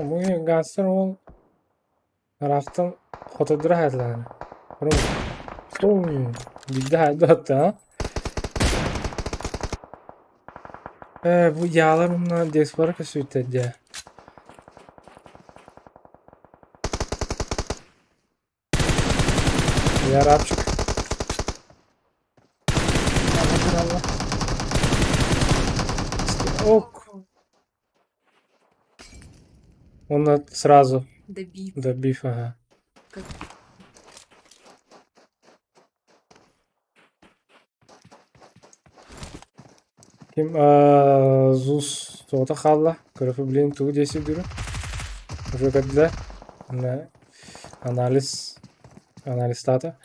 Бу гангстер уол ыраахтан хотойдоро хааллаҕына Бум! Биирдэ хаалла а? Ээ, бу яалар уонна диаспора көстүбүттэр дии. Я рабчик. Ок. Он сразу. Добив. Добив, ага. Как... Ким Зус тоҕото хаалла. Көрөфө блин тугу диэси дүрү. Уже көрдүлэр. Анализ анализтаата.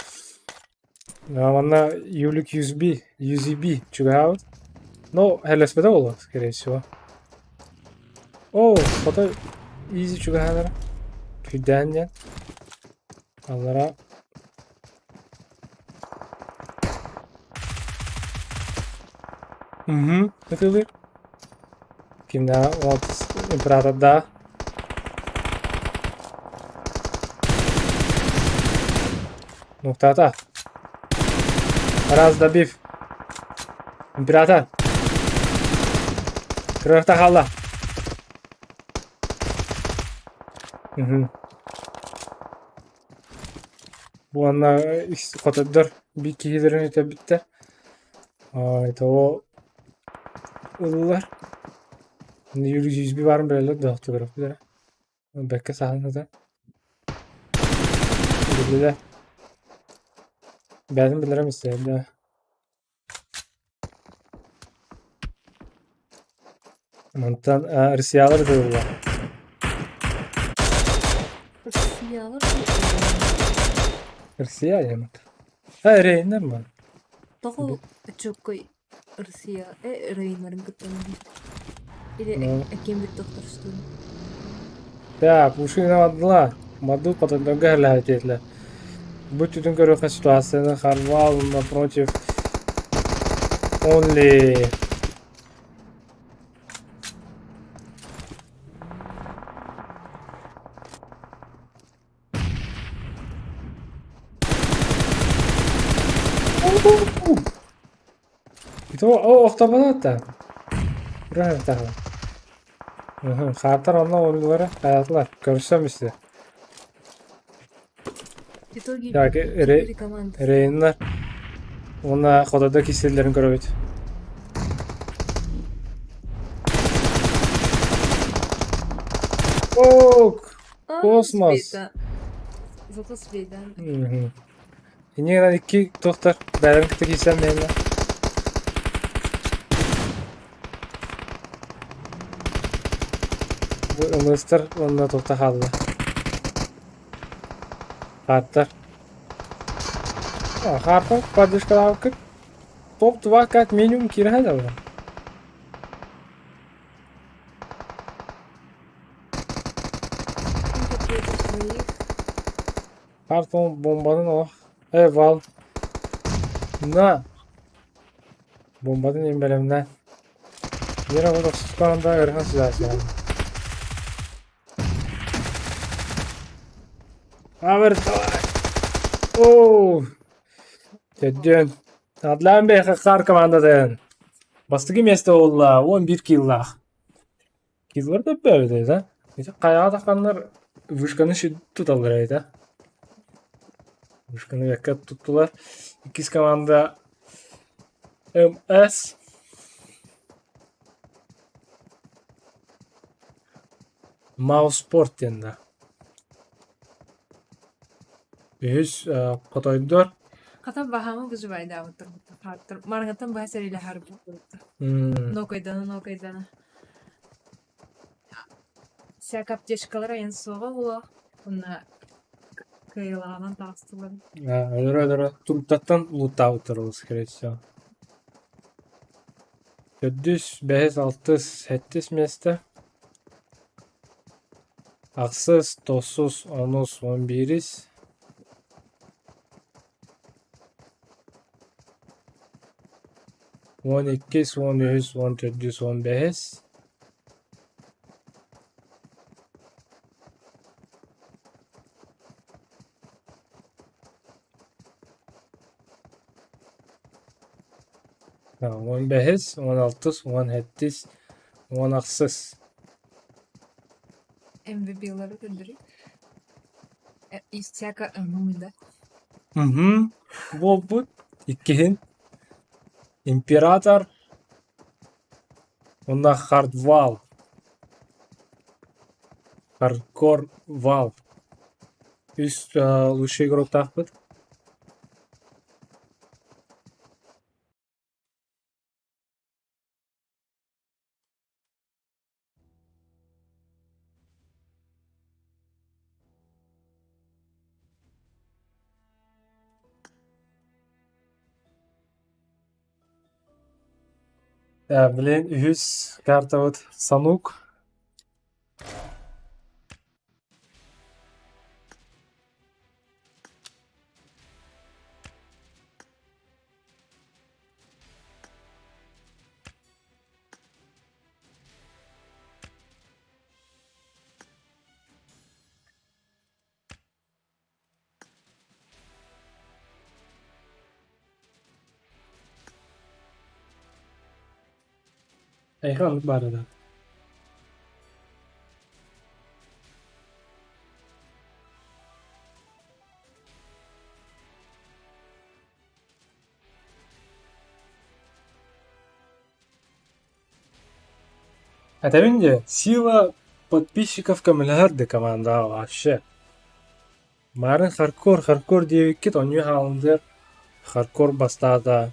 Манна Юлик USB, UZB чугаһаабыт. Но һэлэспэтэ буолуо, скорее всего. О, хото изи чугаһаанара. Күйдээн диэн. Аллара Угу, ытылыр. Кимнээ вот императордаах. Нуктаата. Раз добив. Император. Кырыахта хаалла. Угу. Уонна хотойдор биир киһилэрин үтэрбиттэр. Итого ыллылар. Юрий баарын билэллэр да фотографиялара. Бэккэ саһан сытар. Биллилэр. Бэйэтин билэрим истэбин да. Мантан Россиялар ытыллар. Россиялар Россия диэмэт. А, Рейнер ма? Тоҕо чоккой Россия Рейнерин кытта Или Ну. кем бит докторстуун. Так, ушина бардылар. Мадут потом этилэр. Бу түтүн көрүөххэ ситуацияны Харвал напротив Only. Ito охтобонатта. Ура Хаартар онно оллулара хаятылар. Көрсөм исте. В итоге Так, четыре команды. Рейннар уонна хотойдо кисиэллэрин көрөбүт. Ок! А, Космос. успей, да. Зато успей, да. Мгм. Иннинэн икки туохтар бэйэлэрин кытта киирсэн бэйэлэр. Бу ымыыстар уонна туохта хаалла. Хааттар. Хаартар поддержкалаабыккыт топ-2 как минимум киирэн ылла. Сколько против своих? Хартон бомбанын олох. Э, вал. На. Бомбатын имбэлэмнэ. Биир оҕо тохсускаанда ыарахан ситуация. Авер давай. Оо. Төрдүөн. Адлан бэйхэ хаар командатын. Бастакы миэстэ буолла 11 киллаах. Киллар да бөбүтэ да. Ити хайаҕа тахханнар вышканы туталлар эбит Вышканы бэккэ туттулар. Иккис команда МС. Мауспорт диэн да. Үһүс хотойдор. Хата баһаамы бузубайдаабыттар хааттар. Маргаттан баһа сэрилэһэр буолбуттар. Нокайдана, нокайдана. Всяк аптечкалара эн суоҕа буолуо. Уонна кыайылаҕынан таҕыстылар. Өлөрө-өлөрө туруктаттан лууттаабыттар ол скорее всего. Төрдүс, бэһис, алтыс, сэттис миэстэ. Ахсыс, тохсус, онус, он биирис. 12, 13, 14, 15. 15, 16, 17, 18. MVP-лары көрдөрүй. Истяка да. Угу. Буолбут. Иккиһин. Император уонна Хардвал. Хардкор Вал. Үс лучший игроктаахпыт. Блин, үһүс картабыт Санук. Эйиэхэ оннук баар этэ. Этэбин дии, сила подписчиков көмөлөһөр да командаҕа вообще. Марын хардкор, хардкор диэбиккит онньуу хаалындыар хардкор бастаата.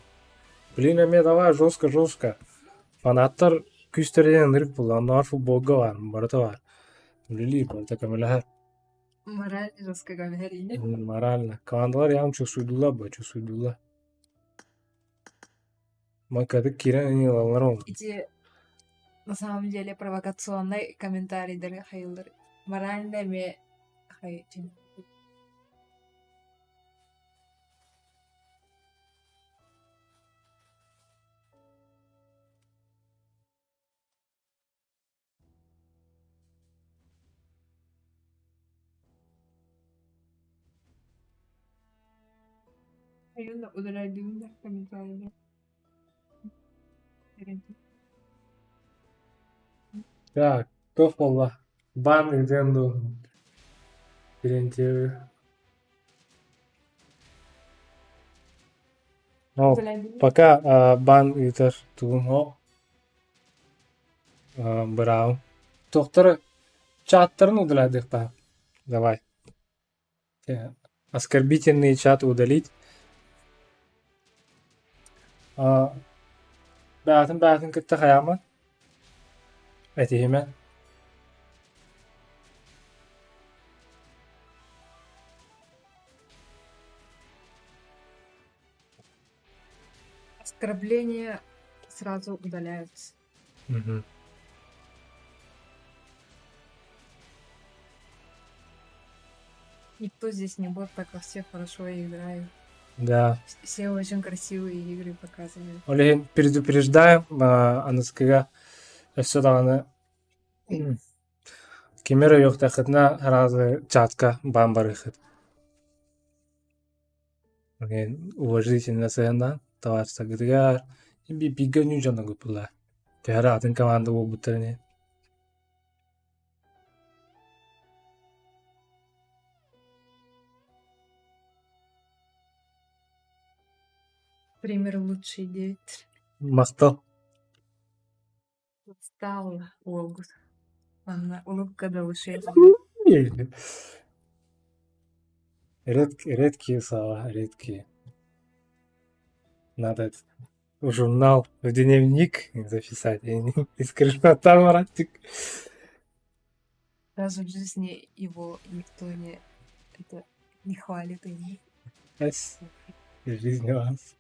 Блин, эмиэ давай жестко жестко. Фанаттар күүстэринэн ынырык буолла, оннооҕор футболга баар, барыта баар. Үлэлиир, барыта көмөлөһөр. Морально жестко говорили. Морально. Командалар явно чувствуйдулар бо, чувствуйдулар. Макадык киирэн ини ылаллар ол. Эти на самом деле провокационный комментарийдары хайыллар. Морально эме хай Хайын удаляйдыын да комментарийдар. Так, туох буолла? Бан ыытыан дуу? Терентьевы. Ол, пока бан ыытар тугум ол быраабым. Туохтары чаттарын удаляйдыахтаах. Давай. Оскорбительный чат удалить. Бэҕэтин бэҕэтин кытта хайааман этиһимэ. Оскорбления сразу удаляются. Мгм. Никто здесь не бот, так как все хорошо играют. Да. Все очень красивые игры показывают. Ол иһин предупреждаем, аныскыга өссө даҕаны кими эрэ үөхтэххитинэ сразу чатка баан барыаххыт. Уважительно сыһыаннаан табаарыстаргытыгар бииргэ оонньуур дьонноргут буоллаа. Төһө эрэ атын команда буолбуттар ини. Пример лучший девять. Махтал. Устала уолгут. Манна улыбка до ушей. Редкие слова, редкие. Надо этот в журнал, в дневник записать. Из там, братик. Даже в жизни его никто не, это, не хвалит и не С. Жизнь вас.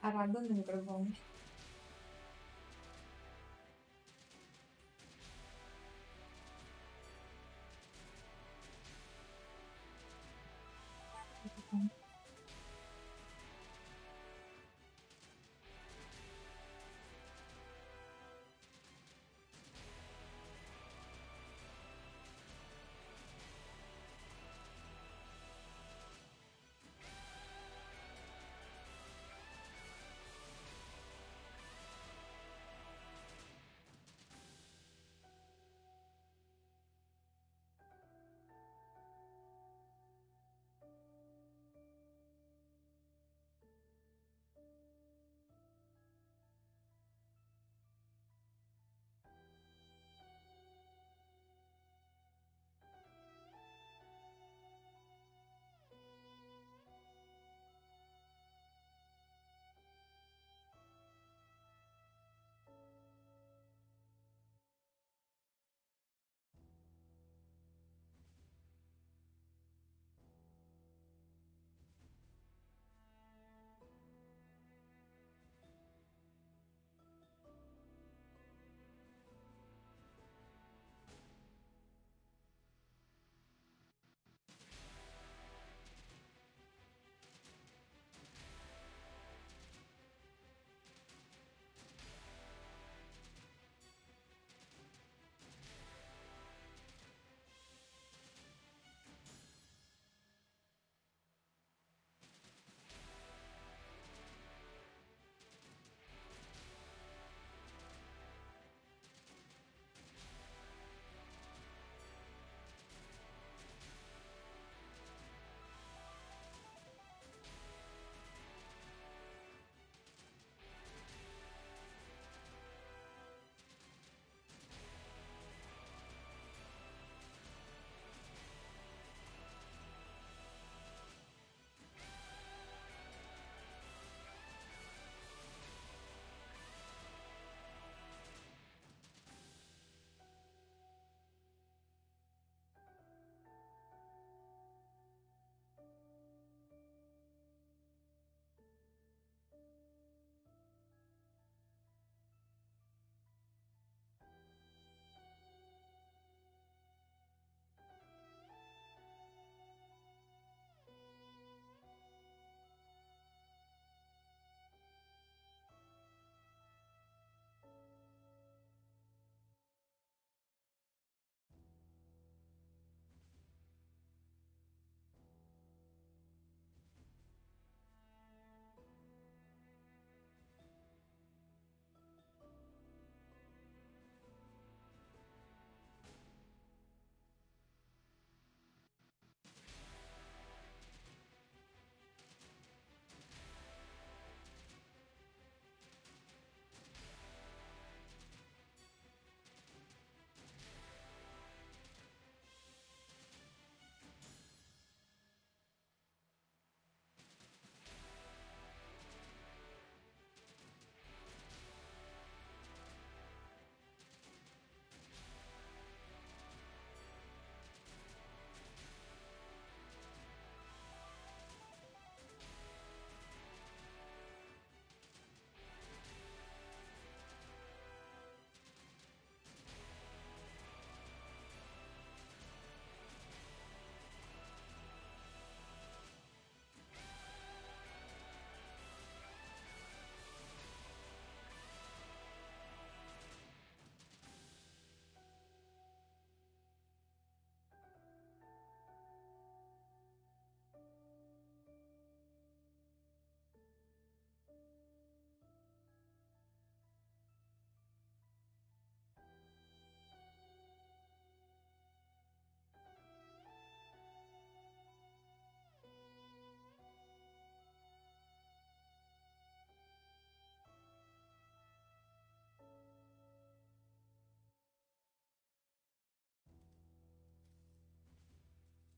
Араган микрофон.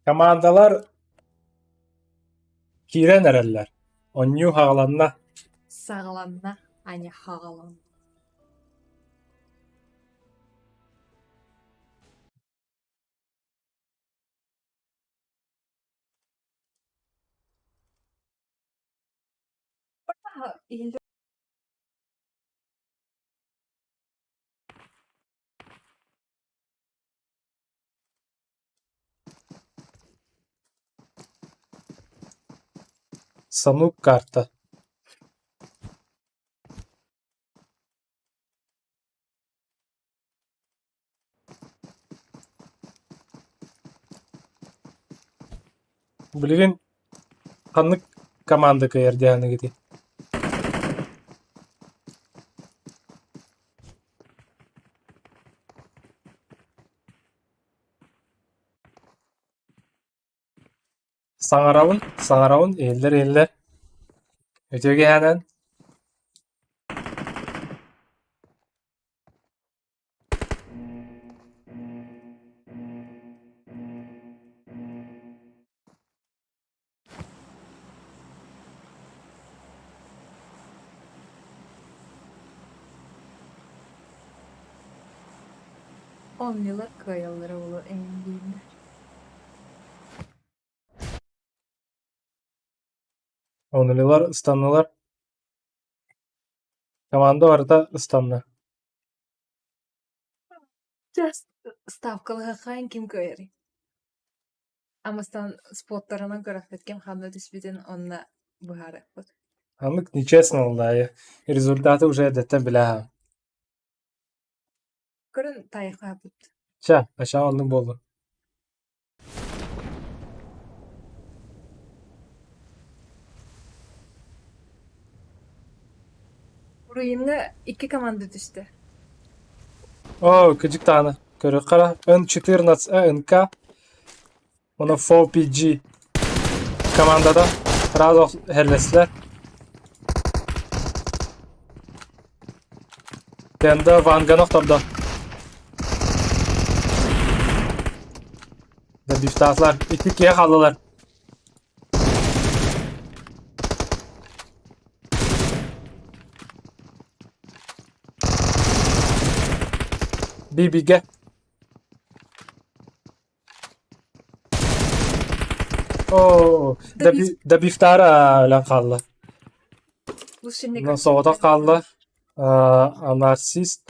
Командалар киирэн эрэллэр. Оонньуу хаҕыланна. Саҕаланна, аня хаҕалан. Иһиллэр Санук карта. Билигин ханнык команда кыайар диэханыгытый? Саҥарабын, саҥарабын, иһиллэр иһиллэр. Үтүө киэһэнэн. Оонньуулар кыайаллара буолуо эҥин дииллэр. Онулилар ыстаннылар. Команда барыта ыстанна. Just ставкалаһыаххайын ким кыайарый? Амыстан споттарынан көрөхпүт ким ханна түспүтүн онно быһаарыахпыт. Аннык нечестно буолла Результаты уже эрдэттэн билээһэ. Көрөн таайаххааппыт. Чэ, ачаа оннук буоллун. Уруйунна икки команда түстэ. Оо, кыдьык даҕаны. Көрүөххэ эрэ. Н14 НК уонна 4PG командата сразу эһэллэстилэр. Тенда Ванганы охтордо. Добивтаатылар. Икки киһи хааллылар. Бибигэ. Оо, добивтаара өлөн хаалла. Соҕотох хаалла. Анарсист.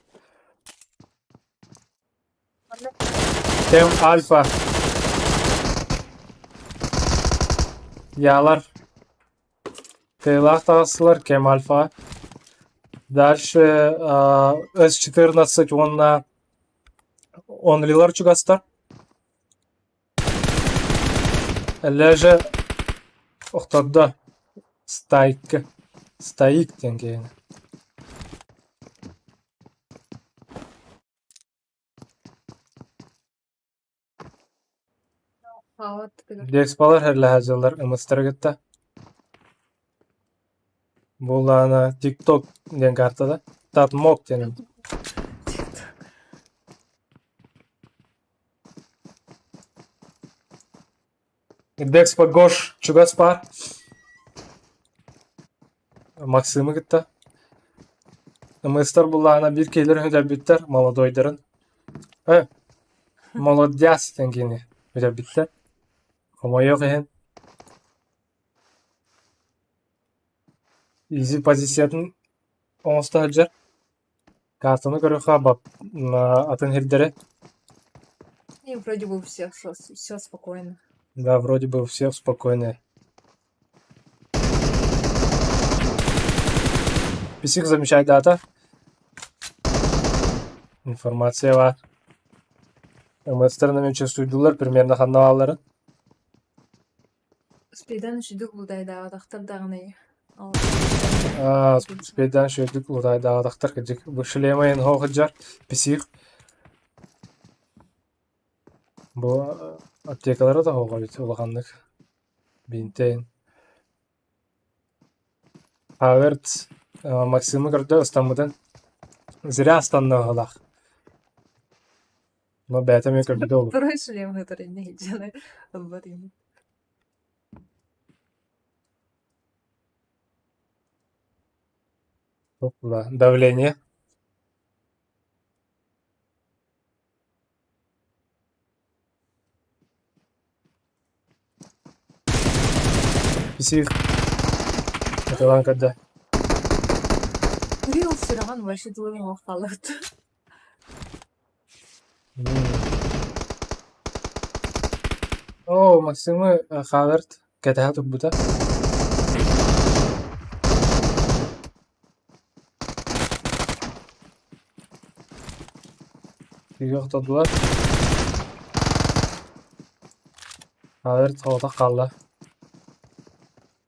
Тем Альфа. Ялар. Кыайыылаах таҕыстылар Кэм Альфа. Дальше С14 уонна Онлилар чугастар. Леже охтордо Стайк Стаик диэн киһини. Леспалар хэрлэһэ ымыстары кытта. Буоллаҕына TikTok диэн картада. Татмок диэн. Декспо Гош чугас баар. Максимы кытта. Ымыстар буллаҕына биир киһилэрин үтэрбиттэр, молодойдарын. Э, молодец диэн киһини үтэрбиттэр. Хомойуох иһин Изи позициятын оҥосто сылдьар. Картаны көрүөххэ атын сирдэри. И вроде бы у всех все спокойно. Да, вроде бы у всех спокойно. Писих замечай дата. Информация бар. МС-тар чувствуйдулар примерно ханна баалларын. Спейдан үчүгдүк лутайдаабатахтар даҕаны. Аа, спейдан үчүгдүк лутайдаабатахтар кырдьык. Бу шлема эн хоохуджар писих. Бу аптекалара да хоҕо бит улаханнык. Бинтейн. Хаверц Максимы көрдө ыстаммытын. Зря ыстанна быһыылаах. Но бэйэтэ эмиэ көрбүтэ ол. Второй шлем который не иджаны ылбат ини. Давление. Псих. Атылаан көрдө. Рил сүрэҕин вообще тылын уох хаалбыт. Оо, Максимы Хаверт кэтэһэ турбута. Сүүрэ охтордулар. Хаверт соҕотох хаалла.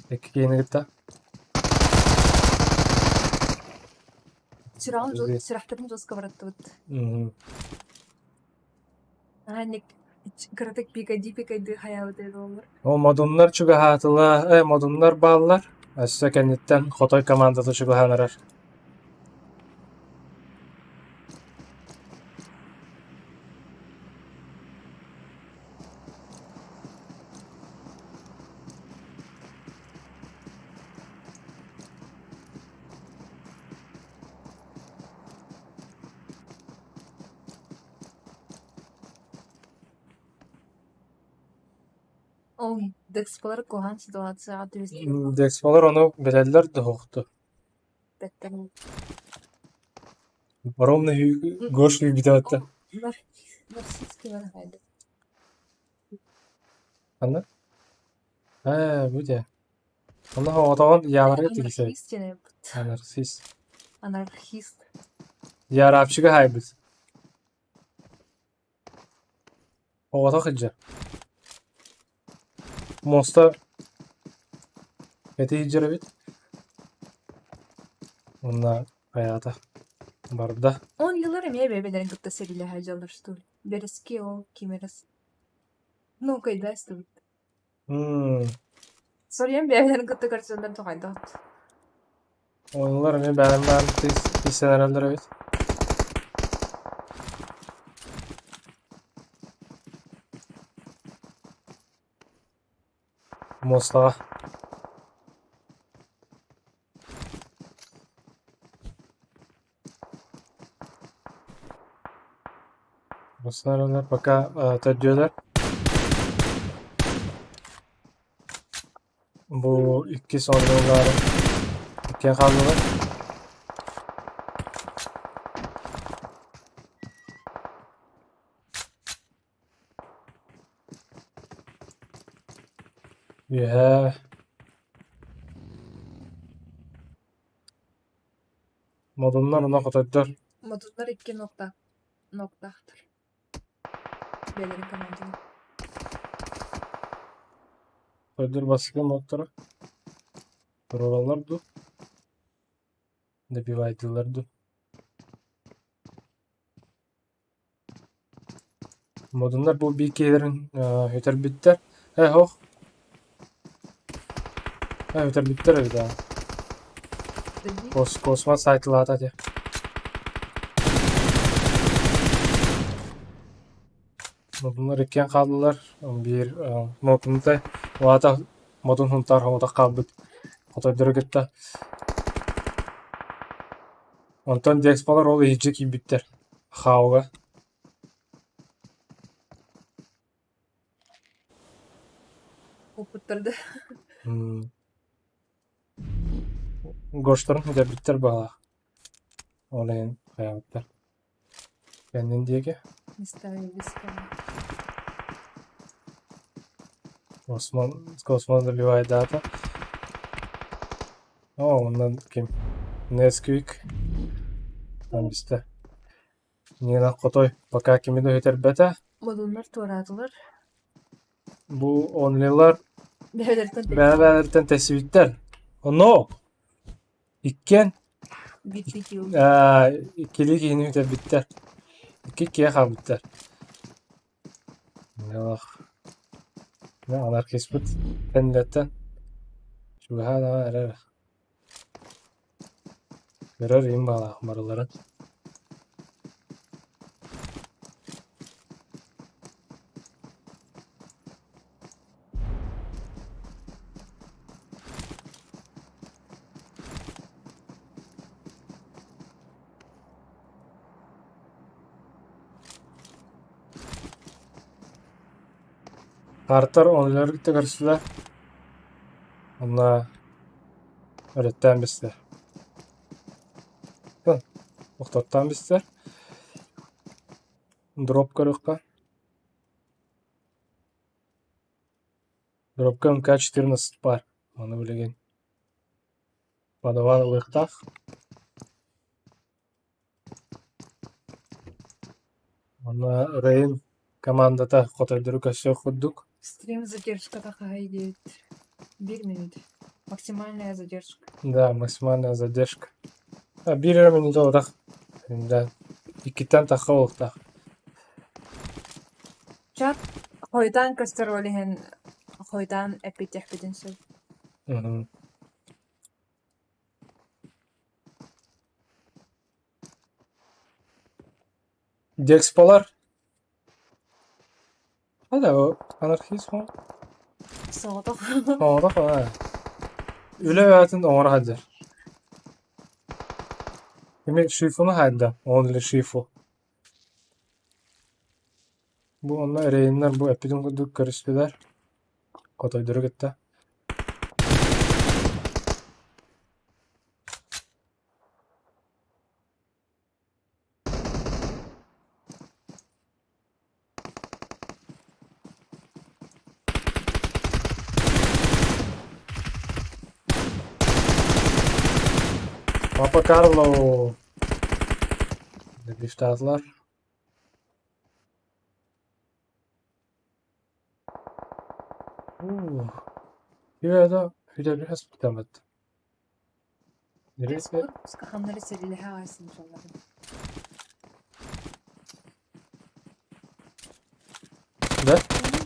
Икки киһини кытта. Сүрэҕин сүрэхтэрин жестко бараттыбыт. Аанньык кыратык пикайдыы-пикайдыы хайаабыт эбит буоллар. О, модуннар чугаһаатылар, модуннар бааллар. Өссө кэнниттэн Хотой командата чугаһаан эрэр. Ол Дексполар куһаҕан ситуацияҕа түбэстилэр. Дексполар ону билэллэр да суохту. Бэттэн Ровно Гош бүтэ Нарциский барахайды. Ханна? Ээ, бу дьэ. Онно оҕотоҕун яаларга тигисэбит. Анархист диэн эбит. Анархист. Анархист. Яравчига хаайбыт. Оҕото сылдьар. Муоста ити сылдьар эбит. Уонна хайаата барда. Он йыллар эмиэ бэйэлэрин кытта сэриилэһэ дьаллар что ли? Бэрэски ол ким эрэ Ну, кайдайстыбыт. Соруйан бэйэлэрин кытта көрсөллөр тоҕойдоот. Оҕолор эмиэ бэйэлэрин тиийсэн эрэллэр эбит. Муостаҕа Муосталар пока төрдүөлэр. Бу иккис оонньуулаары иккиэн хааллылар. Үөһээ Модуннар уна хотойдор. Модуннар икки нуктаах нуктаахтар. Бэйэлэрин командалара. Хотойдор бастакы нуктара. Туруораллар дуу, добивайдыыллар дуу. Модуннар бу биир киһилэрин сүтэрбиттэр. Ээ һох. Ээ сүтэрбиттэр эбит аа. Космос сайтылаата этэ. Модуннар иккиэн хааллылар. Биир модунтай улаата модун Сунтаар соҕотох хаалбыт хотойдору кытта. Онтон Дексполар ол иһирдьэ киирбиттэр. Хаоҕа. Оппуттар да. Гоштарын сүтэрбиттэр баҕалаах. Ол иһин хайаабыттар. Кэннин диэки. Осман, Космос добивает дата. О, онно ким? Несквик. Там бистэ. Нина Хотой пока кими да сүтэрбэтэ. Модуннар туораатылар. Бу онлилар Бэйэлэриттэн бэйэ-бэйэлэриттэн тэссибиттэр. Оно иккиэн биирдии киил. Иккилии киһини сүтэрбиттэр. Икки киһи хаалбыттар. Анархиспыт кэнниттэн чугаһаан аҕай эрэр. Көрөр им баҕалаах барыларын. Хартар оннулар кытта көрсүлэр. Онно өрүттээн бистэ. Охтоттоон бистэ. Дроп көрүөххэ. Дропка МК-14 баар. Ону билигин подаван ылыахтаах. Онно Рейн командата хотойдору көрсүөх курдук. Стрим задержката хаһай диэбит. Биир минут. Максимальная задержка. Да, максимальная задержка. А, биир эрэ минута отах. Да. Иккиттэн тахха буолуохтаах. Чат хойутаан көстөр ол иһин хойутаан эппиттиэхпитин сөп. Мгм. Дексполар. Hadi o анархизм. Соҕотох. Оҥоро аа. Үлэ бэйэтин оҥоро сылдьар. Эми шифуну хаайда, онли шифу. Бу онно эрэйиннэр бу эппитим курдук көрүстүлэр. Хотойдору кытта. Папа Карло Лифтаатылар. Уу, Үөдэ үдэбиһэ спитаммыт. Ханнары сэрилэһэ аҕай сылдьалларын. Да?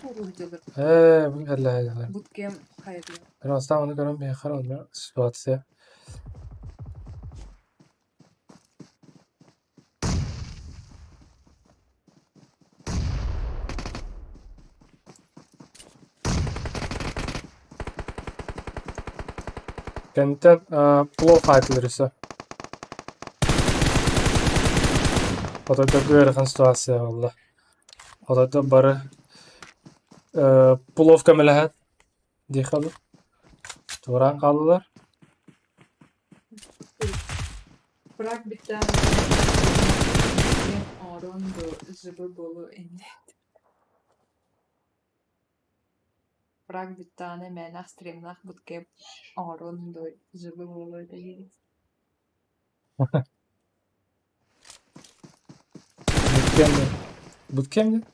Буруһдьалар. Ээ, бу кэллэһэллэр. Буткем хайдыа. Бастаан ону көрөн биһиэхэ онно ситуация. Кэнниттэн плов хаайтылар өссө. Хотойдорго ыарахан ситуация буолла. Хотойдор бары плов көмөлөһөн диэххэ дуу туораан хааллылар. Прак биттаан оҥорон ду жыбы буолу иннет. Прак биттааны мээнэх стримнаах буткэп оҥорон ду жыбы буолу этэ Буткем Буткем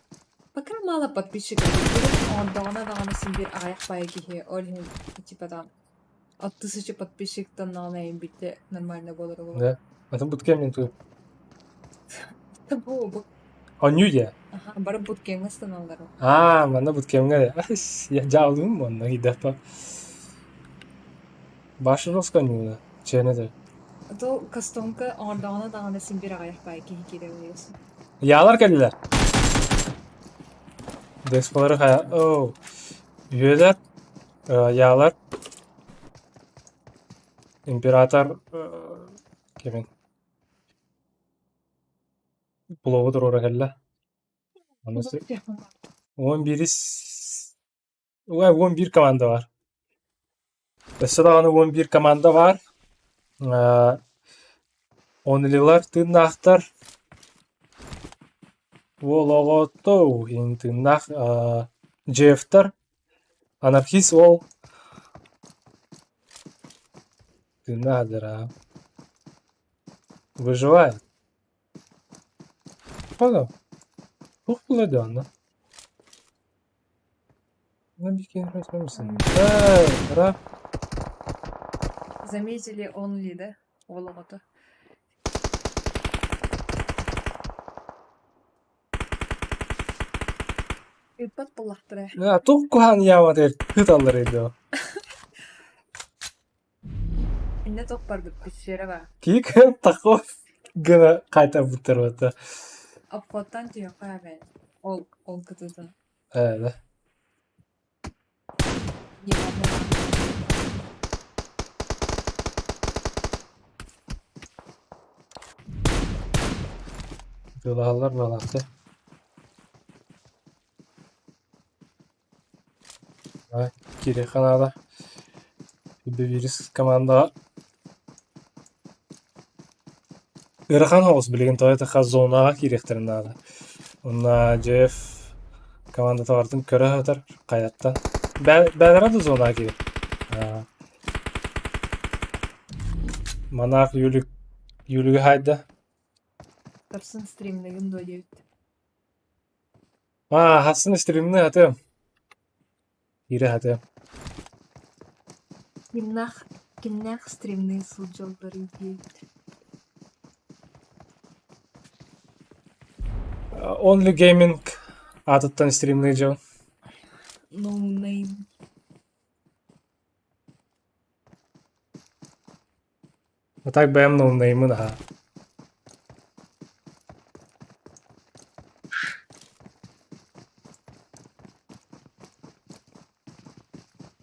Пока мало подписчиков, оҥордоҕуна даҕаны син биир аҕыйах баайы киһи, ол иһин типа там от тысячи подписчиктан даҕаны биирдэ нормально буолар буолуо. Да. Атын буткем диэн тугуй? Бу Онньуу диэ? Аха, бары буткемҥа ыстаналлар. Аа, манна буткемҥа дьаалыым уонна киирдэхпэ. Башировска онньууна, чиэнэ да. То кастомка оҥордоҕуна даҕаны син биир аҕыйах баайы киһи киирэ буолуо. Яалар кэллилэр. Десполары хайа... Оу. Үөлэр, яалар, император кимин плову туруора кэллэ. Аны 11 11 команда бар. Өссө даҕаны 11 команда бар. Онлилар тыыннаахтар. Уол оҕото иһин тыыннаах Джефтер анархист уол тыыннаах дара выживает. Понял? Туох буолла дии онно? Заметили онли, да? Уол оҕото. Ыыппат буоллахтара. Туох куһаҕан яаматыгар ыыталлар дуо? Иннэ туох барбыт пещера баар. Киһи такой гына хаайтарбыттар буолта. Обходтан түһүөххэ эбээт. Ол ол кытыыта. Ээ Тыылаһаллар буолаахтар. киириэххэ наада. Биирис командаҕа ыарахан соҕус билигин тоҕо диэтэххэ зонаҕа киириэхтэрин наада. Уонна Джеф командата барытын көрө сытар хайаттан. Бээлэрэ да зонаҕа киирэр. Монах Юлик Юлига хаайда. Сарсын стримнэгин дуо диэбит. Аа, хассын стримни атыам. Киирэ сатыам. Кимнээх кимнээх стримныы сылдьалларый диэбит. Only Gaming аатыттан стримныы дьон. No name. А так бэйэм ноунеймын аһа.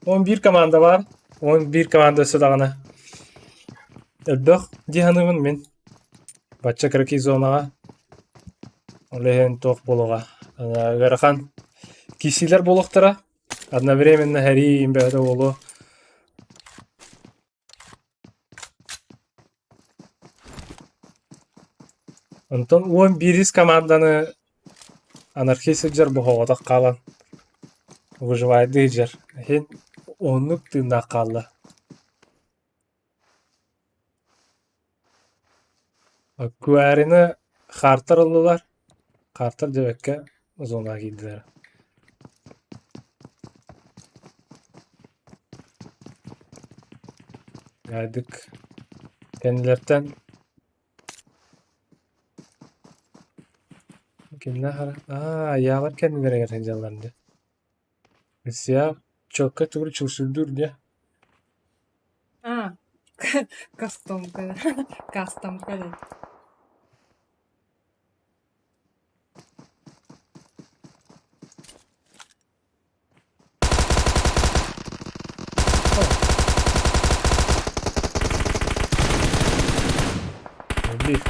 11 команда баар. 11 команда өссө даҕаны. Элбэх дии саныыбын мин. Бачча кыракый зонаҕа. Ол иһин туох буолуоҕа. Ыарахан киирсиилэр буолуохтара. Одновременно сэрии бөҕөтө буолуо. Онтон 11 команданы анархист сылдьар боһоҕотох хаалан выживайдыы сылдьар. Иһин уһуннук тыыннаах хаалла. Куарины хаартар ыллылар, хаартар диэбэккэ зонаҕа киирдилэр. Гайдык кэннилэртэн кимнээх эрэ аа айаалар кэннилэригэр сылдьаллар дии. Россия чётко тугу чулсуйдуур дии. А, кастомка. Кастомка да. Биир.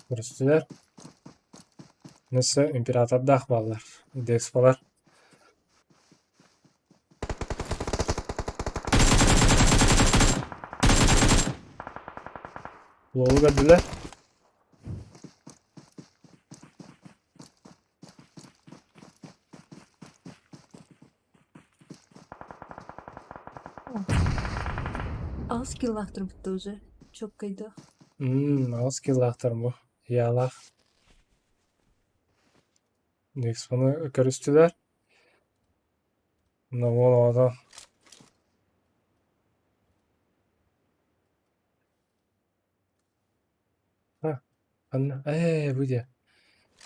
Көрүстүлэр. Өссө императордаах бааллар, Декспалар. Уолу көрдүлэр. Аҕыс килолаахтар бутта уже. Чуоккайдаах. 8 килолаахтар бу. Яалаах. Декспаны көрүстүлэр. Мына уол оҕото Ханна? Ээ, бу диэ.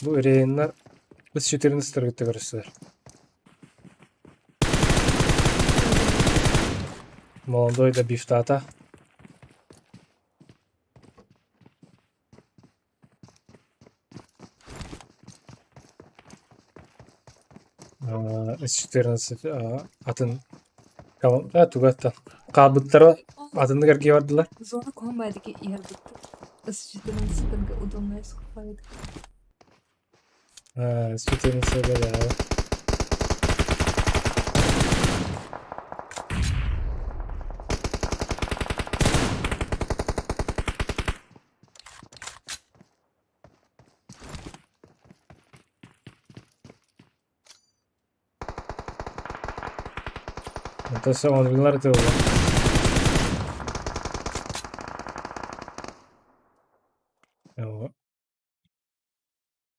Бу Рейннар быс 14 кытта көрүстүлэр. Молодой да бифтаата. С-14 атын тугаттан хаалбыттара атыннык эргийэ бардылар. Зона куһаҕан баайдык иһэр бытты. С-14 удобная скупает. С-14 да. Это оонньуулар этэ буолла.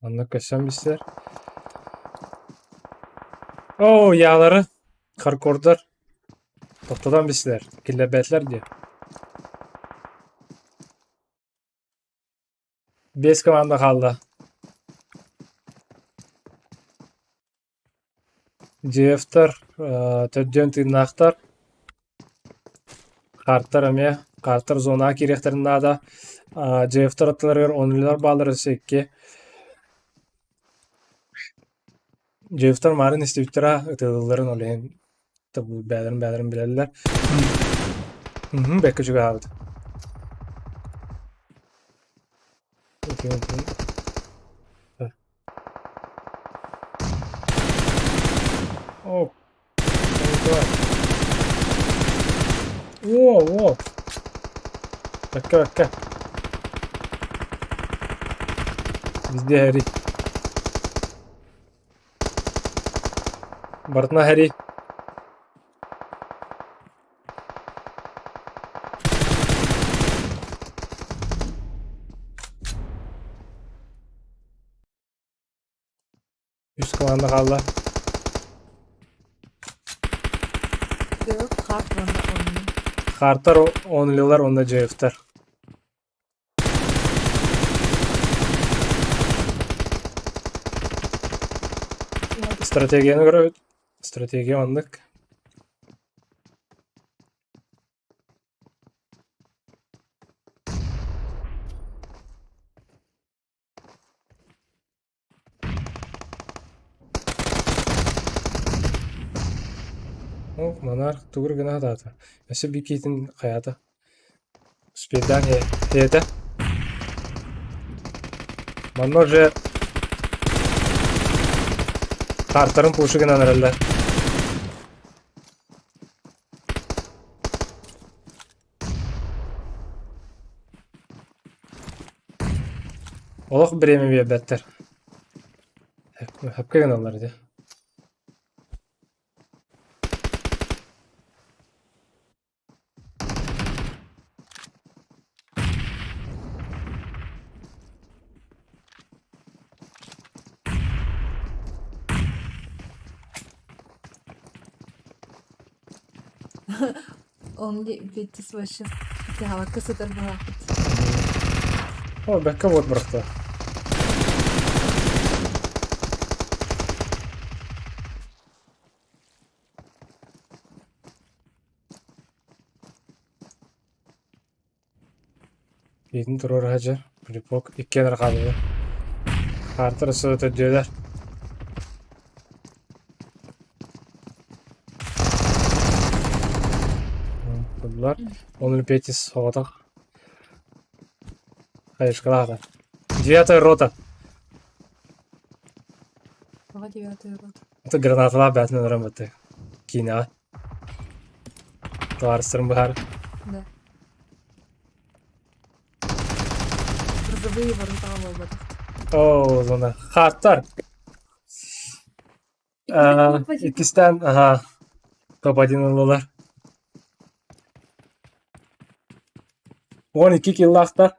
Онно көссөн билсэр. Оо, яалары хардкордар тохтотон билсилэр, киллэрбэтилэр дии. 5 команда хаалла. Джефтэр төрдүөн тыыннаахтар. Картар эмиэ. Картар зонаҕа киириэхтэрин наада. Джефтэр аттыларыгар оннулар бааллар өссө икки. Джефтэр маарын истибиттэрэ ытыалыылларын ол иһин бээлэрин бээлэрин билэллэр. Бэккэ чугаһаабыт. О, О, о! Бэккэ, бэккэ. Везде горит. Бортна горит. Үс команда хаалла. Дьэ, харт уонна онли. Хартар онлилар уонна дьэевтэр. Стратегияны көрөбүт. Стратегия маннык. Ол манаар тугур гына сатаата. Өссө биир киһитин хайаата. Успейдаан ийэтэ. Манна уже хаартарын пушу гынан эрэллэр. Олох бириэмэ биэрбэттэр. Сөпкө гыналлар ити. Only Betis вообще Тиһалакка сытар быһаахпыт. О, бэккэ вот бырахта. Биитин туруора сылдьар, Припок иккиэн эрэ хааллылар. Хаартар өссө да төрдүөлэр. Турдулар. Он Петис соҕотох. Хайышкалаата. Девятая рота. Тоҕо девятая рота? Это гранаталаах бээтин ыран бытты. Киинэҕэ. Табаарыстарым быһаар. Да. Трудовые ворота буолбатах. Оо, зона. Хааттар. Иккистээн аха топ-1 ыллылар. 12 киллаахтар.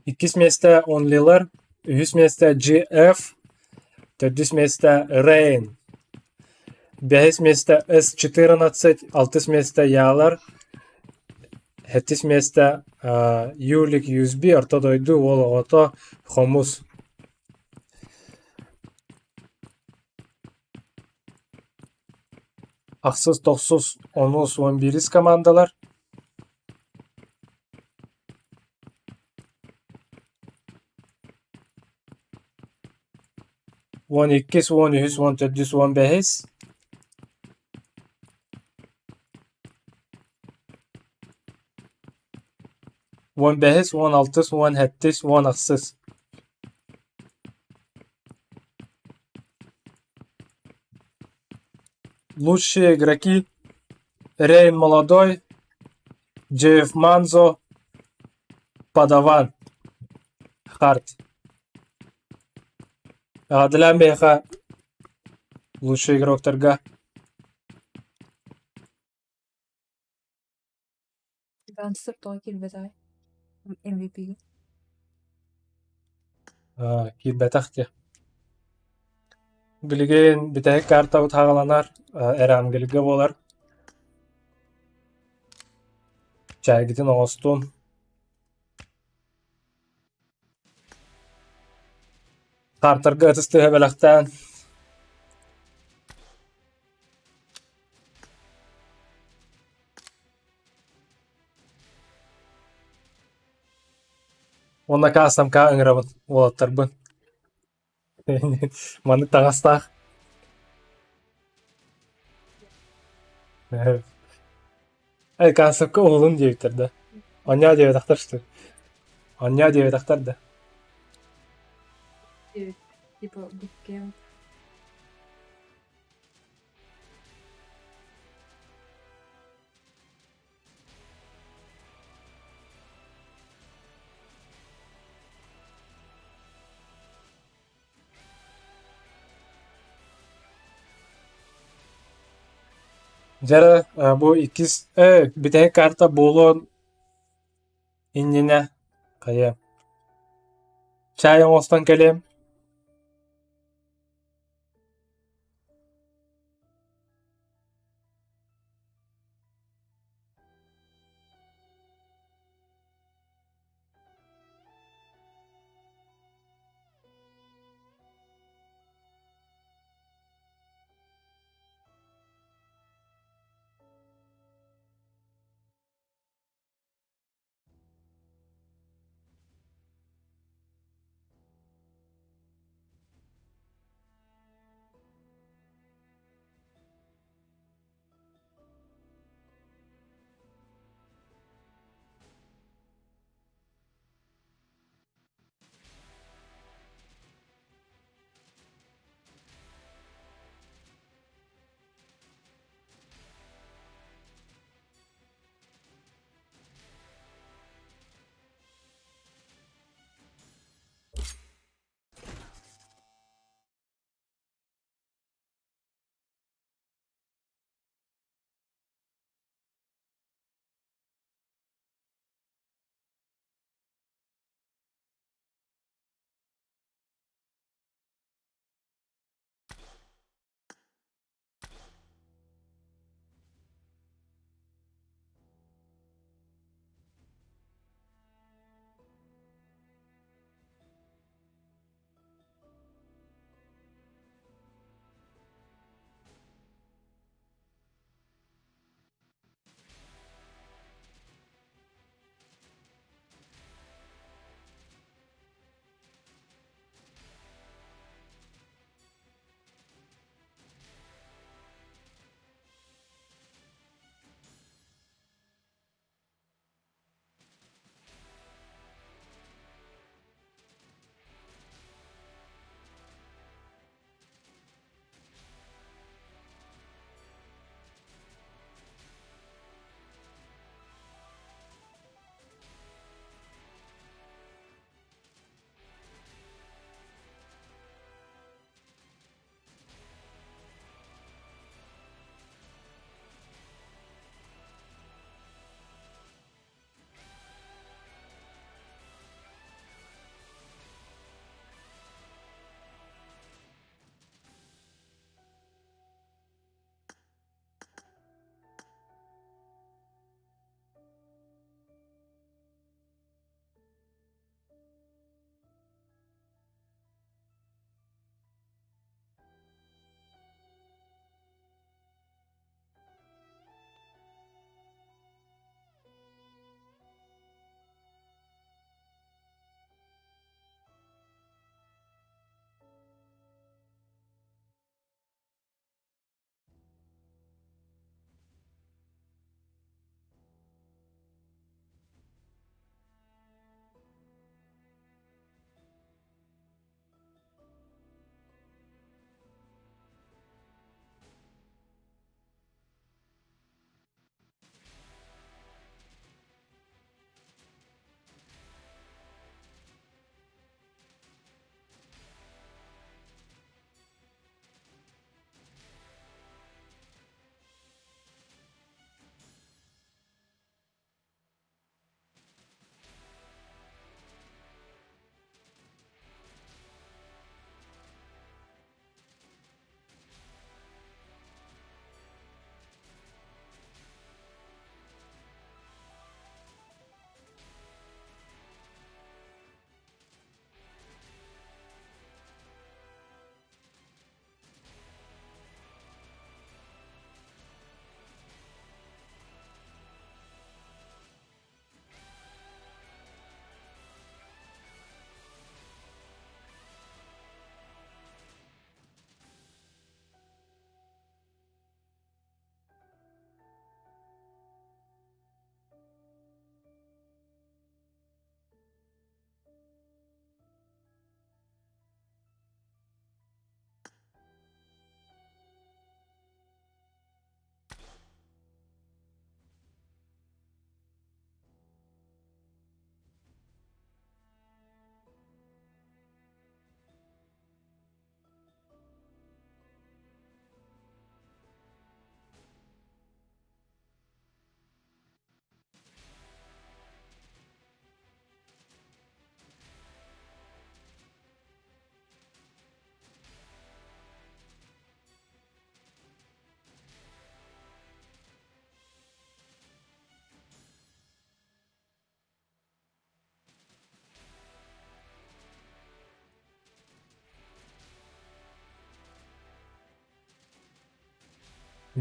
Иккис миэстэ Онлилар, үһүс миэстэ GF, төрдүс миэстэ Rain, бэһис миэстэ S14, алтыс миэстэ Ялар, сэттис миэстэ Юлик USB, Орто дойду уол оҕото Хомус. Ахсыс, тохсус, онус, уон биирис командалар Уон иккис, уон үһүс, уон төрдүс, уон бэһис Уон бэһис, уон алтыс, уон сэттис, уон ахсыс Лучшие игроки Рейн Молодой, Джефф Манзо, Падаван, Харт. Адлям миэхэ лучший игроктарга Гангстер тоҕо киирбэтэҕий? MVP-гэ. Киирбэтэх дии. Билигин бүтэһик картабыт хаҕаланар, Эрангельга буолар. Чайгытын оҥостун. Картарга ытыс тыаһа бэлэхтээн. Уонна кассамка ыҥырабын уолаттарбын. Маннык таҥастаах. Эй, кассовка уһулун диэбиттэр да. Онньоо диэбэтэхтэр что ли? Онньоо диэбэтэхтэр да. Типа буткемп. Дьэ бу иккис бүтэһик карта буолуон иннинэ хайа чай оҥостон кэлиэм.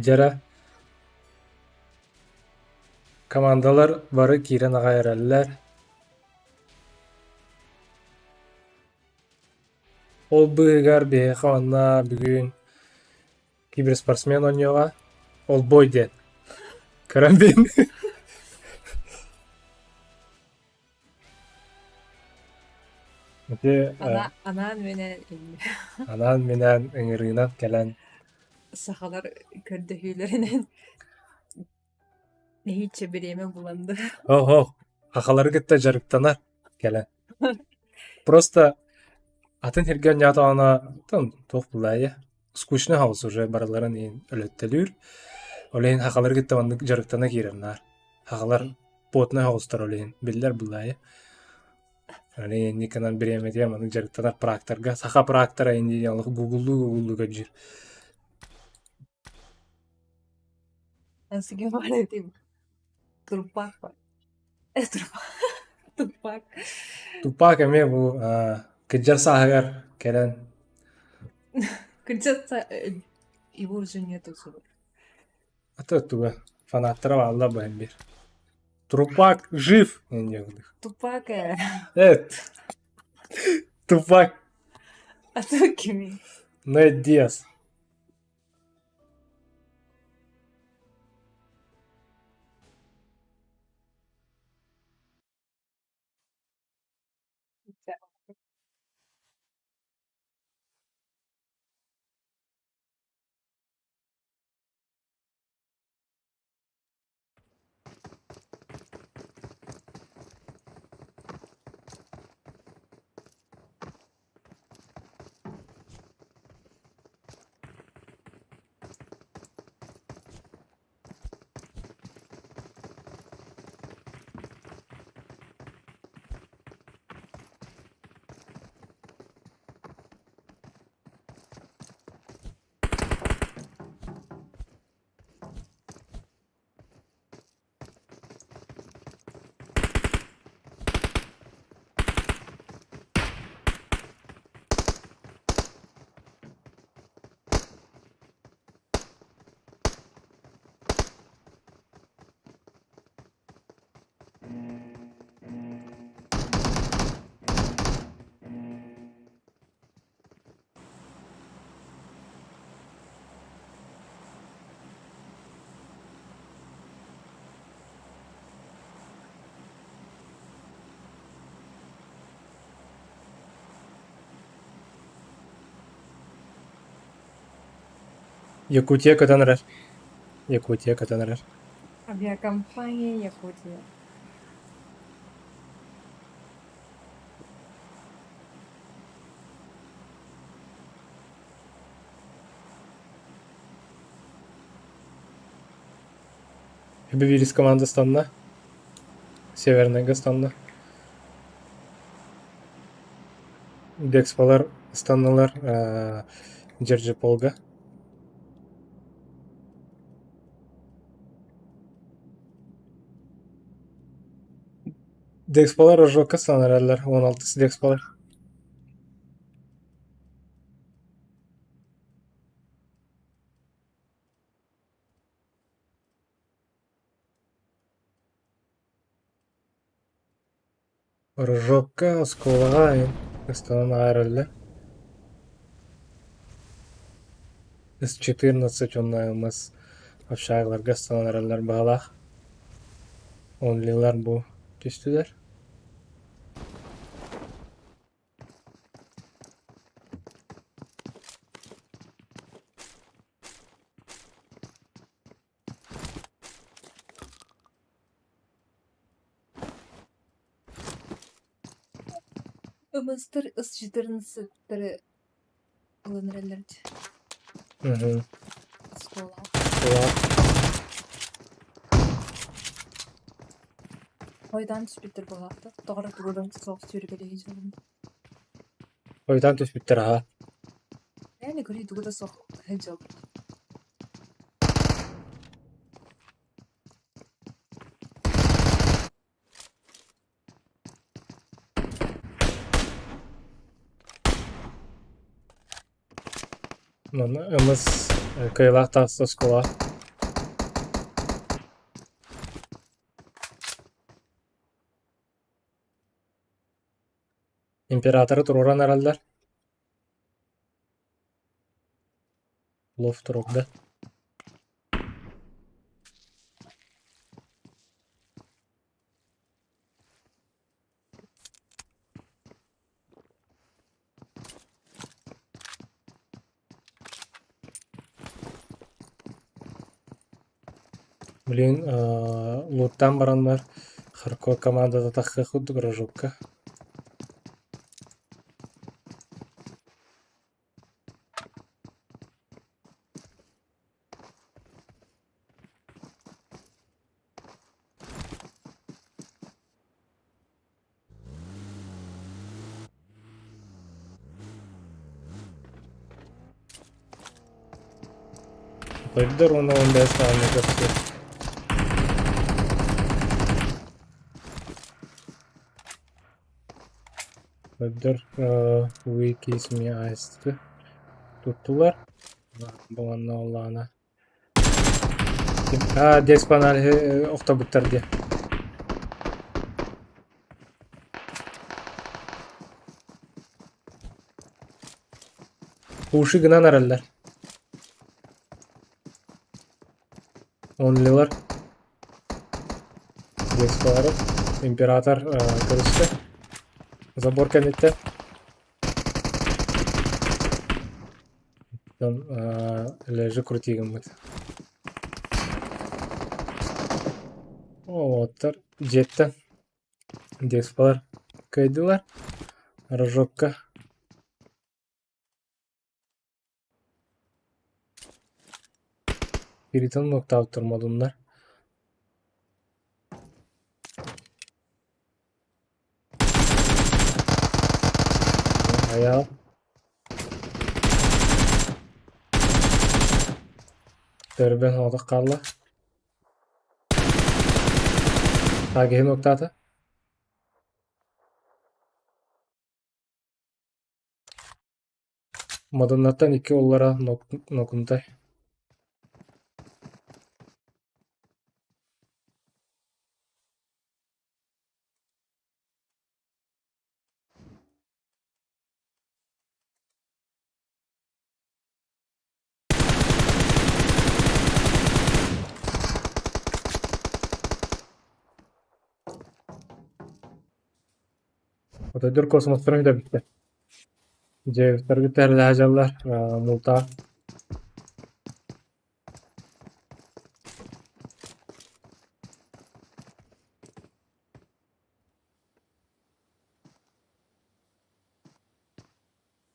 Дьэрэ, командалар бары киирэн аҕай эрэллэр. Ол быыһыгар биһиэхэ онно бүгүн киберспортсмен оонньуоҕа, олбой диэн көрөн биин. Ити Анаан-минээн анаан-минээн ыҥырыынан кэлэн сахалар көрдөһүүлэринэн нэһииччэ бириэмэ булан да Оһ, сахалары кытта дьарыктанар кэлэн. Просто атын сиргэ оонньоотоҕуна туох булаайа скучно хаус уже барыларын иһин өлөттөлүүр. Ол иһин сахалары кытта маннык дьарыктана киирэр наар. Сахалар потно соҕустар ол иһин биллэр булаайа. Аны инникинэн бириэмэтигэр маннык дьарыктанар практорга саха практора инди олох гугллуу-гугллуу көрдүүр. Así que parece Турпак. Турпак. Тупак. Тупак эмиэ бу кырдьар сааһыгар кэлэн Кырдьар его уже нету. Ата туга фанаттара бааллар бу биир. Трупак жив! Тупак Эт. Тупак. А то кими? Нед Диас. Якутия көтөн эрэр. Якутия көтөн эрэр. Авиакомпания Якутия. Вирис команда станна. Северныйга станна. Бекспалар станналар Джерджиполга. Декспалар Рожокка станар эрэллэр, 16 Декспалар. Рожокка оскуолаҕа ыстанан аараллар. С-14 уонна МС общагаларга ыстанан эрэллэр баҕалаах. Онлилар бу түстүлэр. Ымыстыр ыс 14-тары ылан эрэллэр дии. Оскуолаҕа. Оскуолаҕа. Хойутаан түспүттэр буолаахтар. Тоҕо эрэ тугу да суох сүүрүкэлиһи дьолум. Хойутаан түспүттэр аһа. Реально көрүү тугу да суох сылдьабыт. Манна МС кыайыылаах таҕыста оскуолаҕа. Императоры туруоран эрэллэр. Лов туруорда. Блин, лууттаан бараннар Харков командата тахсыах курдук рожокка. Дойдор уонна 15 даҕаны көрсүө. Дойдор Wiki СМИ АСТ туттулар. Бу манна оллаана. Аа, диэспаналиһы охтобуттар диэ. Уши гынан эрэллэр. Онлилар. Диэспалары. Император көрүстэ. Забор кэнниттэн. Оттон лежа крути гыммыт. Оттор дьиэттэн Деспалар кыайдылар. Рожокка Перитон нуктаабыттар модуннар. Айаал Төрбөн оҕотох хаалла. Таагиһын уоттаата. Модуннартан икки уоллара Нокунтай. Отойдор космостарын да бүттэ. Дьиэбиттэргэ тэрилээдьэллэр мултаах.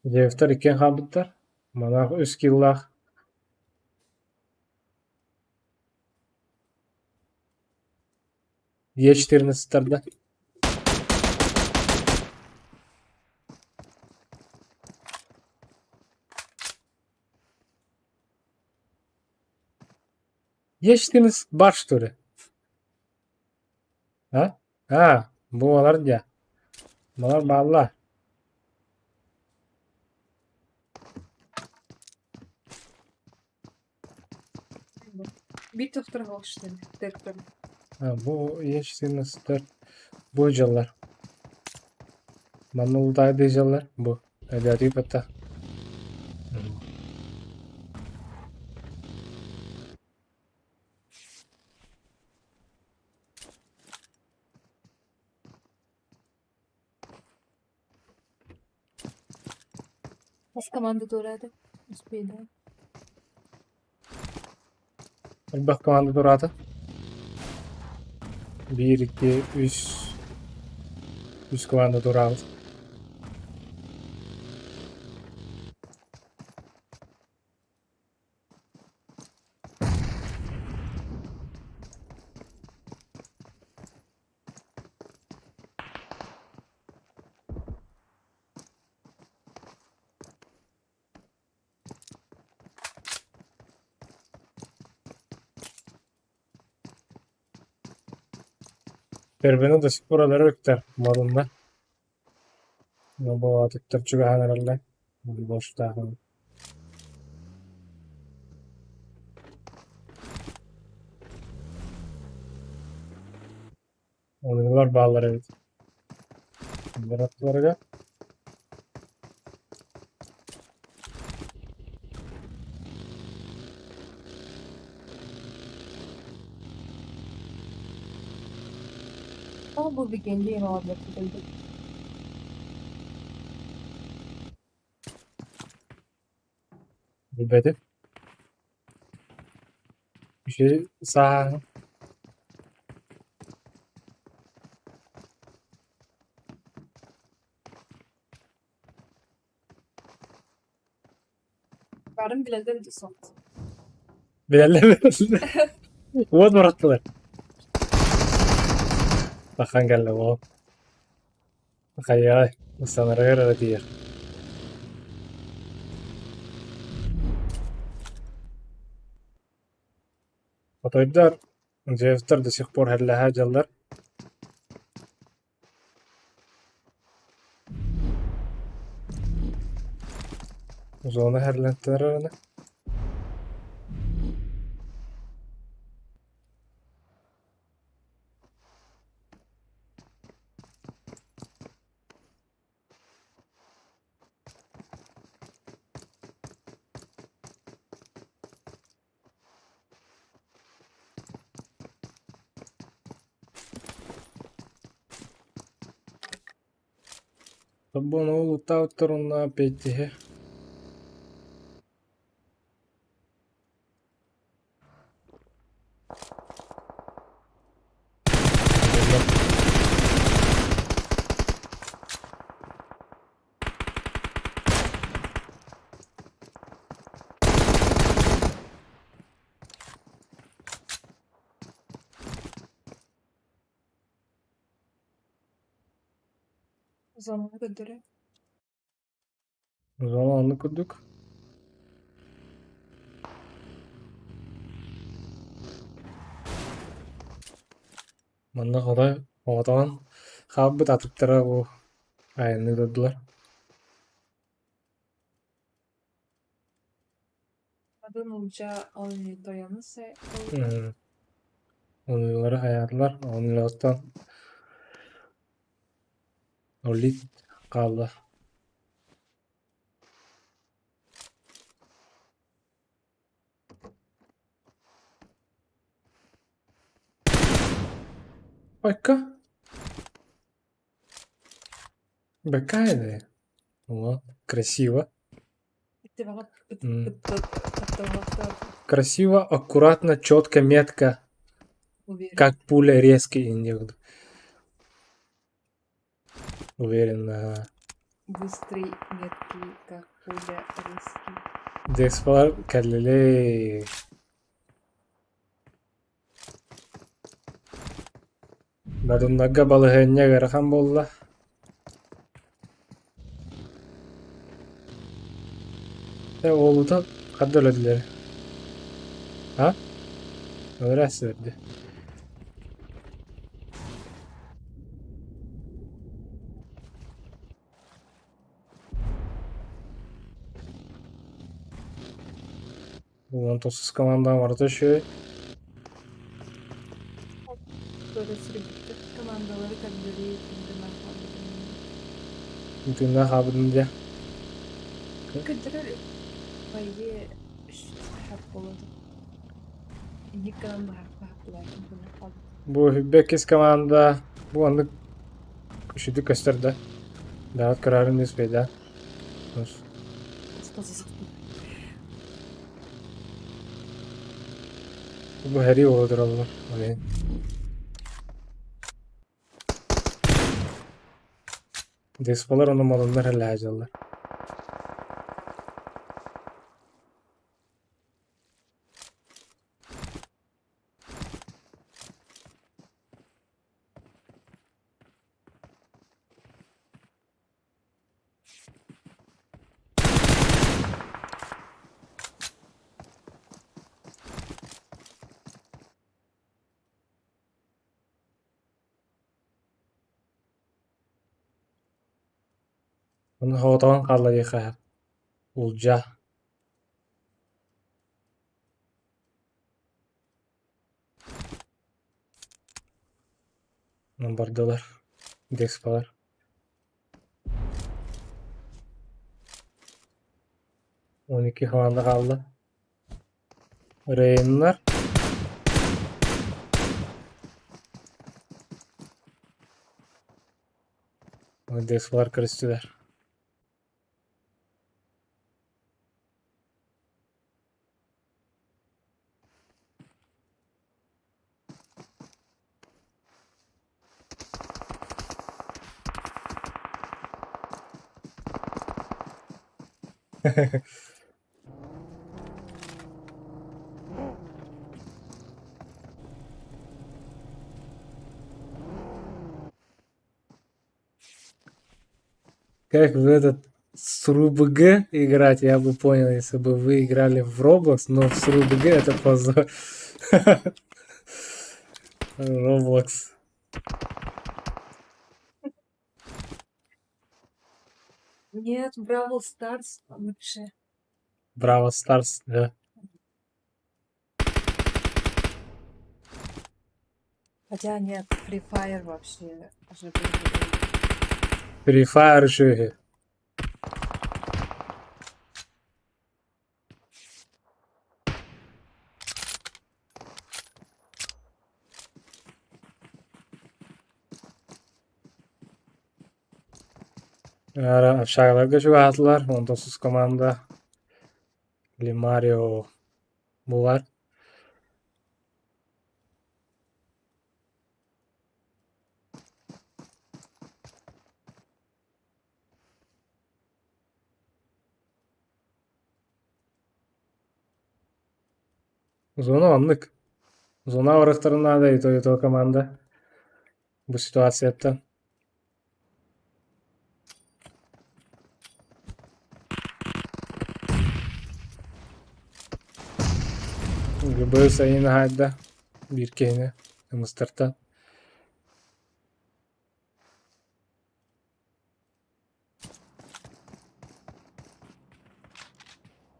Дьиэбиттэр иккиэн хаалбыттар. Манаах үс киллаах Е14-тарда. Е14 бар что ли? А? А, буолар дьэ. Балар бааллар. Биир тохтор оҕустан тыктым. А, бу Е14 бу дьыллар. Манна ултаайдыы дьыллар бу. Эбээтий батта. Хас команда туораата? Успейдаан. Элбэх команда тураата. Биир, икки, үс. Үс команда тураабыт. Тэрбэни до сих пор өлөрөр үктэр модунна. Бу чугаһаан эрэллэр. Боштааҕын. Оныгылар бааллар эбит. Быраттыларга. Ama bu bir kendi olabilir. Билбэтим. Үчүгэй сааһын Барын билэллэр да суох. Билэллэр Уот бараттылар. Бахан кэллэ буол. Хайаҕай, санарыгар эрэ тиийэр. Хотойдор, Джеффтэр до сих пор һэллэһэ дьаллар. Зона һэрлэнтэр эрэ. Тобон ол утаабыттар уонна пиэттиһэ Зонаны көрдөрө. Зона оннук курдук. Манна хотой оҕотоҕун хаалбыт атыттара бу айанныы турдулар. Атын улдьа ол тойону Оннулары хайаатылар, оннулартан Олит хаалла. Айка. Бэккэ О, красиво. Красиво, аккуратно, четко, метко. Как пуля резкий индик. Уверенно. Быстрый, меткий, как пуля, резкий. Десфалар кэллилей. Модуннарга балаһыанньа ыарахан буолла. Э, уолута ханна өлөллөр? А? Өлөрө сырды. Уон тохсус командаҕа барыта үчүгэй. Böyle sürgüttü. Командалары көрдөрүү тыыннаах хаалбытын. Тыыннаах хаалбытын дьэ. Көрдөрөр по идее хап буолуо. Инник гынан баһаах булаатын тыыннаах хаалбыт. Бу бэккис команда бу оннук үчүгдүк көстөр да. Даҕат көрөөрүн успейда. Бу һэрии буола тураллар ол иһин. Десполар уонна модуннар һэллэһэ дьаллар. Ону соҕотоҕун хаалла диэххэ сөп. Улдьаа Бардылар, Десполар. 12 команда хаалла. Рейннар. Десвар көрүстүлэр. Как в этот с РУБГ играть, я бы понял, если бы вы играли в Roblox, но с РУБГ это позор. Roblox. Нет, Бравл Старс лучше. Браво Старс, да. Хотя нет, Free Fire вообще уже был бы. Free Fire үчүгэй. Ара общагаларга чугаһаатылар, онтон сус команда Лимарио булар. Зона оннук. Зона барыахтарын наада и то команда бу ситуацияттан. Любой сайын аһайда биир киһини ымыстартан.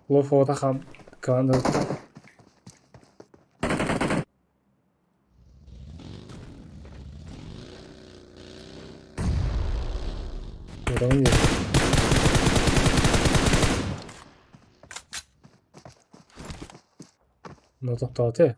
Лов оҕото хам командалыттан. Уровень Ну тохтоото.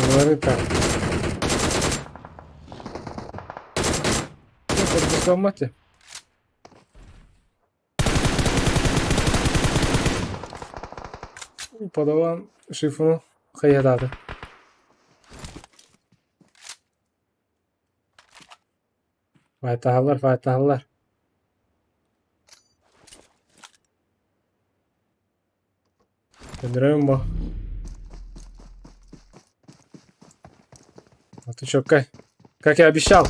Говори так. Мати. Подаван шифру хайатаата. Файтаһаллар, файтаһаллар. Төннөрөбүн бу. А ты чё, как, как я обещал?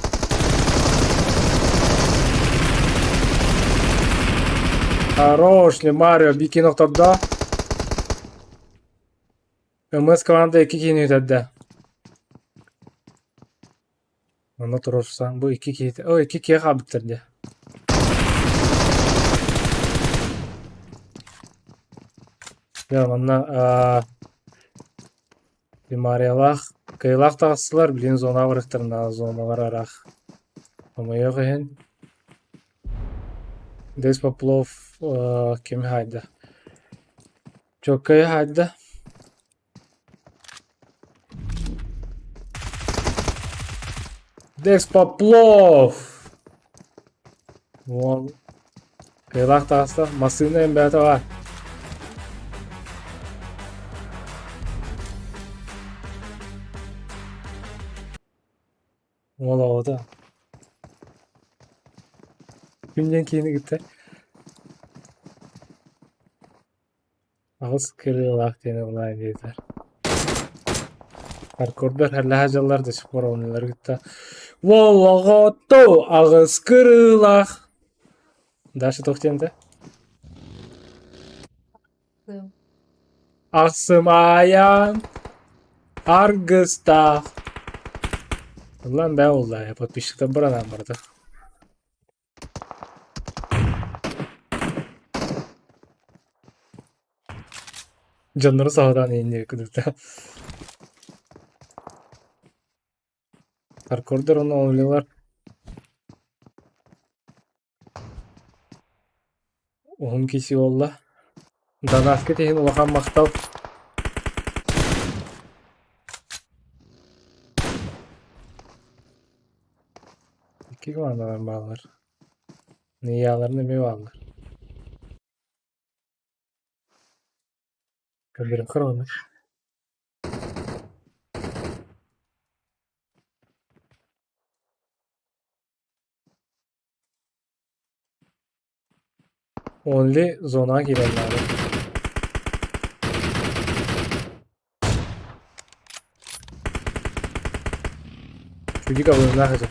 Хорош, Лемарио, бикин охтордо. МС команда икки киһини үтэрдэ. Онно туруорсан бу икки киһи о икки киһи хаалбыттар дии. Дьэ манна Лимариялаах кыайыылаах таҕыстылар, билигин зонаҕа барыахтарына зоналар араах. Хомойуох иһин Дес Поплов кими хаайда? Чуоккайы хаайда. Декс Поплов! Уол кыайыылаах таҕыста, массыына эмбээтэ баар. Уол оҕото. Күн диэн киһини кытта аҕыс кырыылаах диэн онлайн диэтилэр. Паркурдар харлаһа дьаллар до сих пор оннулары кытта «Уол оҕото аҕыс кырыылаах» Даша туох диэн этэ? Ахсым айан аргыстаах. Ыллаан бээ буолла подписчиктар баран барда. Дьоннору саҕалаан иһин диэки кудута. Хардкордар уонна онлилар Уһун киси буолла. Донаткыт иһин улахан махтал. Икки командалар бааллар. Нияларын эмиэ бааллар. Көрдөрөххөр ону. Only зонаҕа киирэн наада. Чудик абыһыннаах этэ.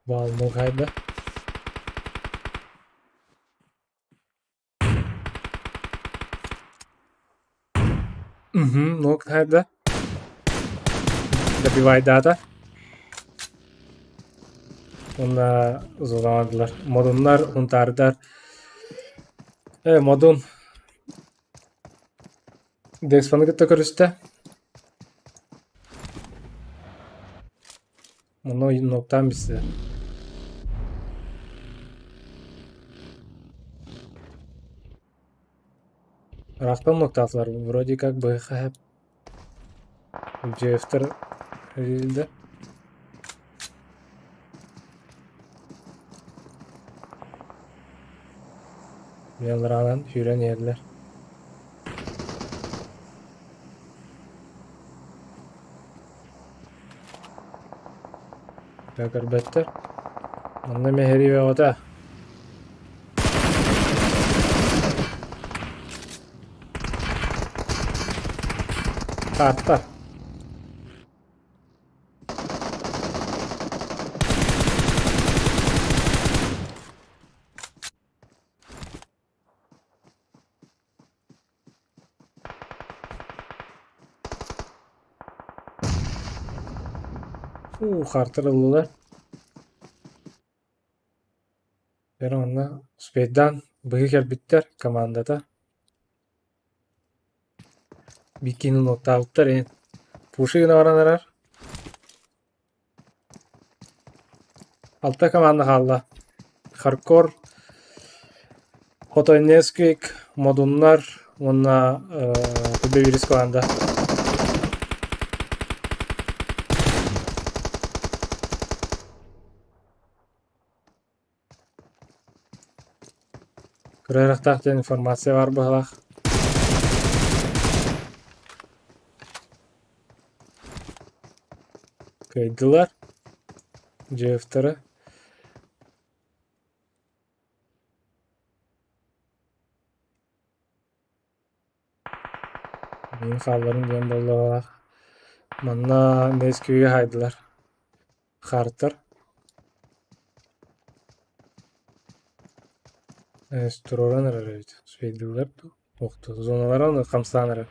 Баалмал хайда? Угу, ног хайда? Добивайдаата. Уонна зоналаатылар. Модуннар, хунтаардар. Модун Дексфаны кытта көрүстэ. Онно ноктаан билсэ. Ыраахтан ноктаатылар вроде как БХ Джефтер рилде. Мелранан сүүрэн иһэллэр. Дьэ көрбөттөр. Манна мэһэрии бөҕөтө. Таатта. Уу, хаартар ыллылар. Дьэ онно успейдаан быһыы кэлбиттэр командата. Бикини уоттаабыттар эн. Пуши гына баран эрэр. Алта команда хаалла. Харкор, Хотой Несквик, Модуннар уонна Түбэ Вирис команда. Кыра диэн информация баар быһалаах. Кыайдылар. Джефтера. Мин хаалларым диэн буоллаҕа. Манна Несквигэ хаайдылар. Хаартар. Туруоран эрэр эбит. Үчүгэйдиилэр дуу? Охто зоналара аны хамсаан эрэр.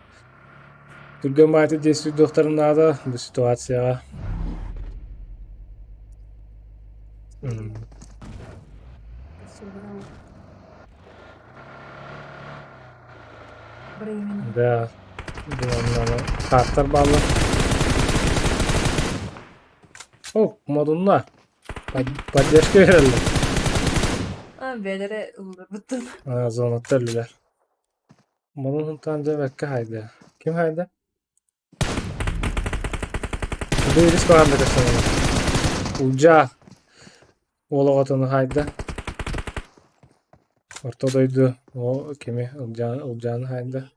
Түргэн баайты действуйдуохтарын наада бу ситуацияҕа. Да, хаартар бааллар. О, модунна. Поддержка берэллэр. А, бэйэлэрэ ылларбыттан. А, зонаттар өллүлэр. Модун хунтаан дьэ бэккэ хайда. Ким хайда? Бу ирис баҕарда көрсөҥҥө. Улдьаа уол оҕотун хайда. Орто дойду о кими Ылдьааны хайда.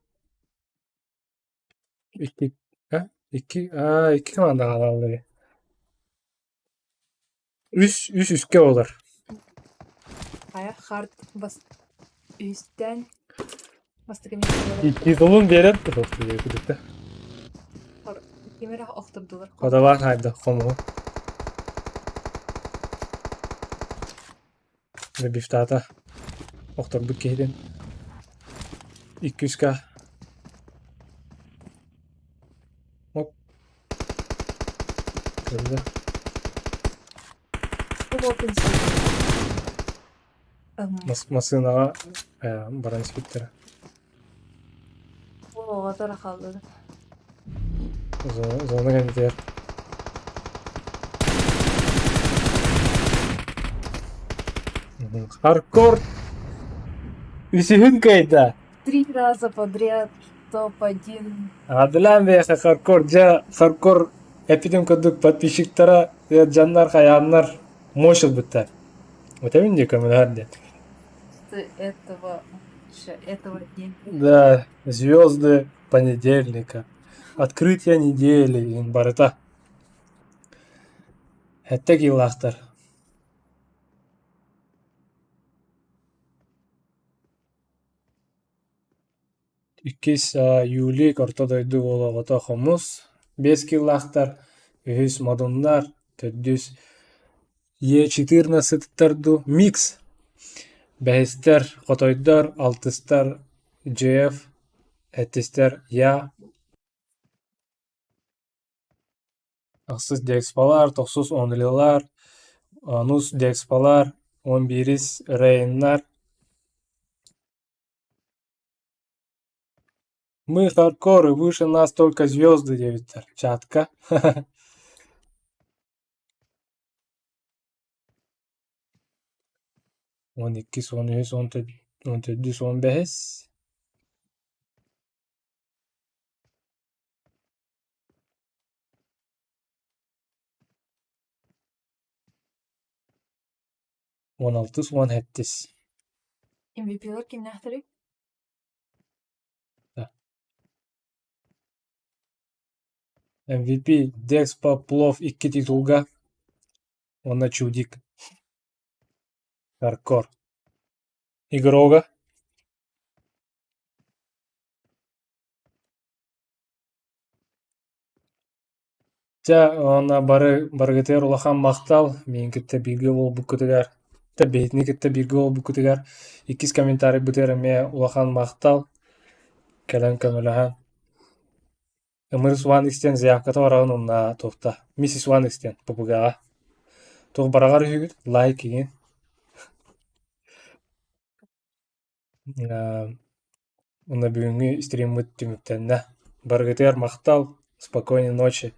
Икки а икки аа икки команда хаалаллар Үс үс үскэ буолар. Хайа харт бас үһүстээн бастакы миэстэлэр Титулун биэрэн күдүктэ. Ким эрэ охтордулар. Ходовар хайда хомуһу. Бифтата охторбут киһитин. Икки үскэ. Кэллэ. Массыынаҕа баран испиттэрэ. Оҕотор хааллылар. Зона кэннитигэр. Хардкор үсүһүн кыайда. Три раза подряд топ-1. Адлан бэйэхэ хардкор дьэ хардкор эппитим курдук подписчиктара дьоннор хайааннар мощь ылбыттар. Этэбин дии көмөлөһөр диэн. Этого этого дня. Да, звезды понедельника. Открытие недели иһин барыта. Сэттэ киилаахтар. Иккис Юлик Орто дойду уола оҕото Хомус, биэс киилаахтар, үһүс Модуннар, төрдүс Е14 дуу, Микс, бэһистэр Хотойдор, алтыстар Джеф, сэттистэр Я, ахсыс Декспалар, тохсус Онлилар, онус Декспалар, 11-ис Рейннар. Мы хардкоры, выше нас только звезды диэбиттэр чатка. 12, 13, 14, 15. 16, 17. MVP-лар кимнээхтэрий? MVP Декспа Плов икки титулга уонна Чудик Хардкор Игрога Чэ, уонна бары барыгытыгар улахан махтал, миигин кытта бииргэ буолбуккутугар, биһигини кытта бииргэ буолбуккутугар, иккис комментарийбытыгар эмиэ улахан махтал, кэлэн көмөлөһөн. Ымырыс One X диэн заявката бараҕын уонна туохта Миссис One X диэн ППГ-ҕа. Туох бараҕар үһүгүт, лайк игин. Уонна бүгүҥҥү стриммыт түмүктэннэ. Барыгытыгар махтал, спокойной ночи.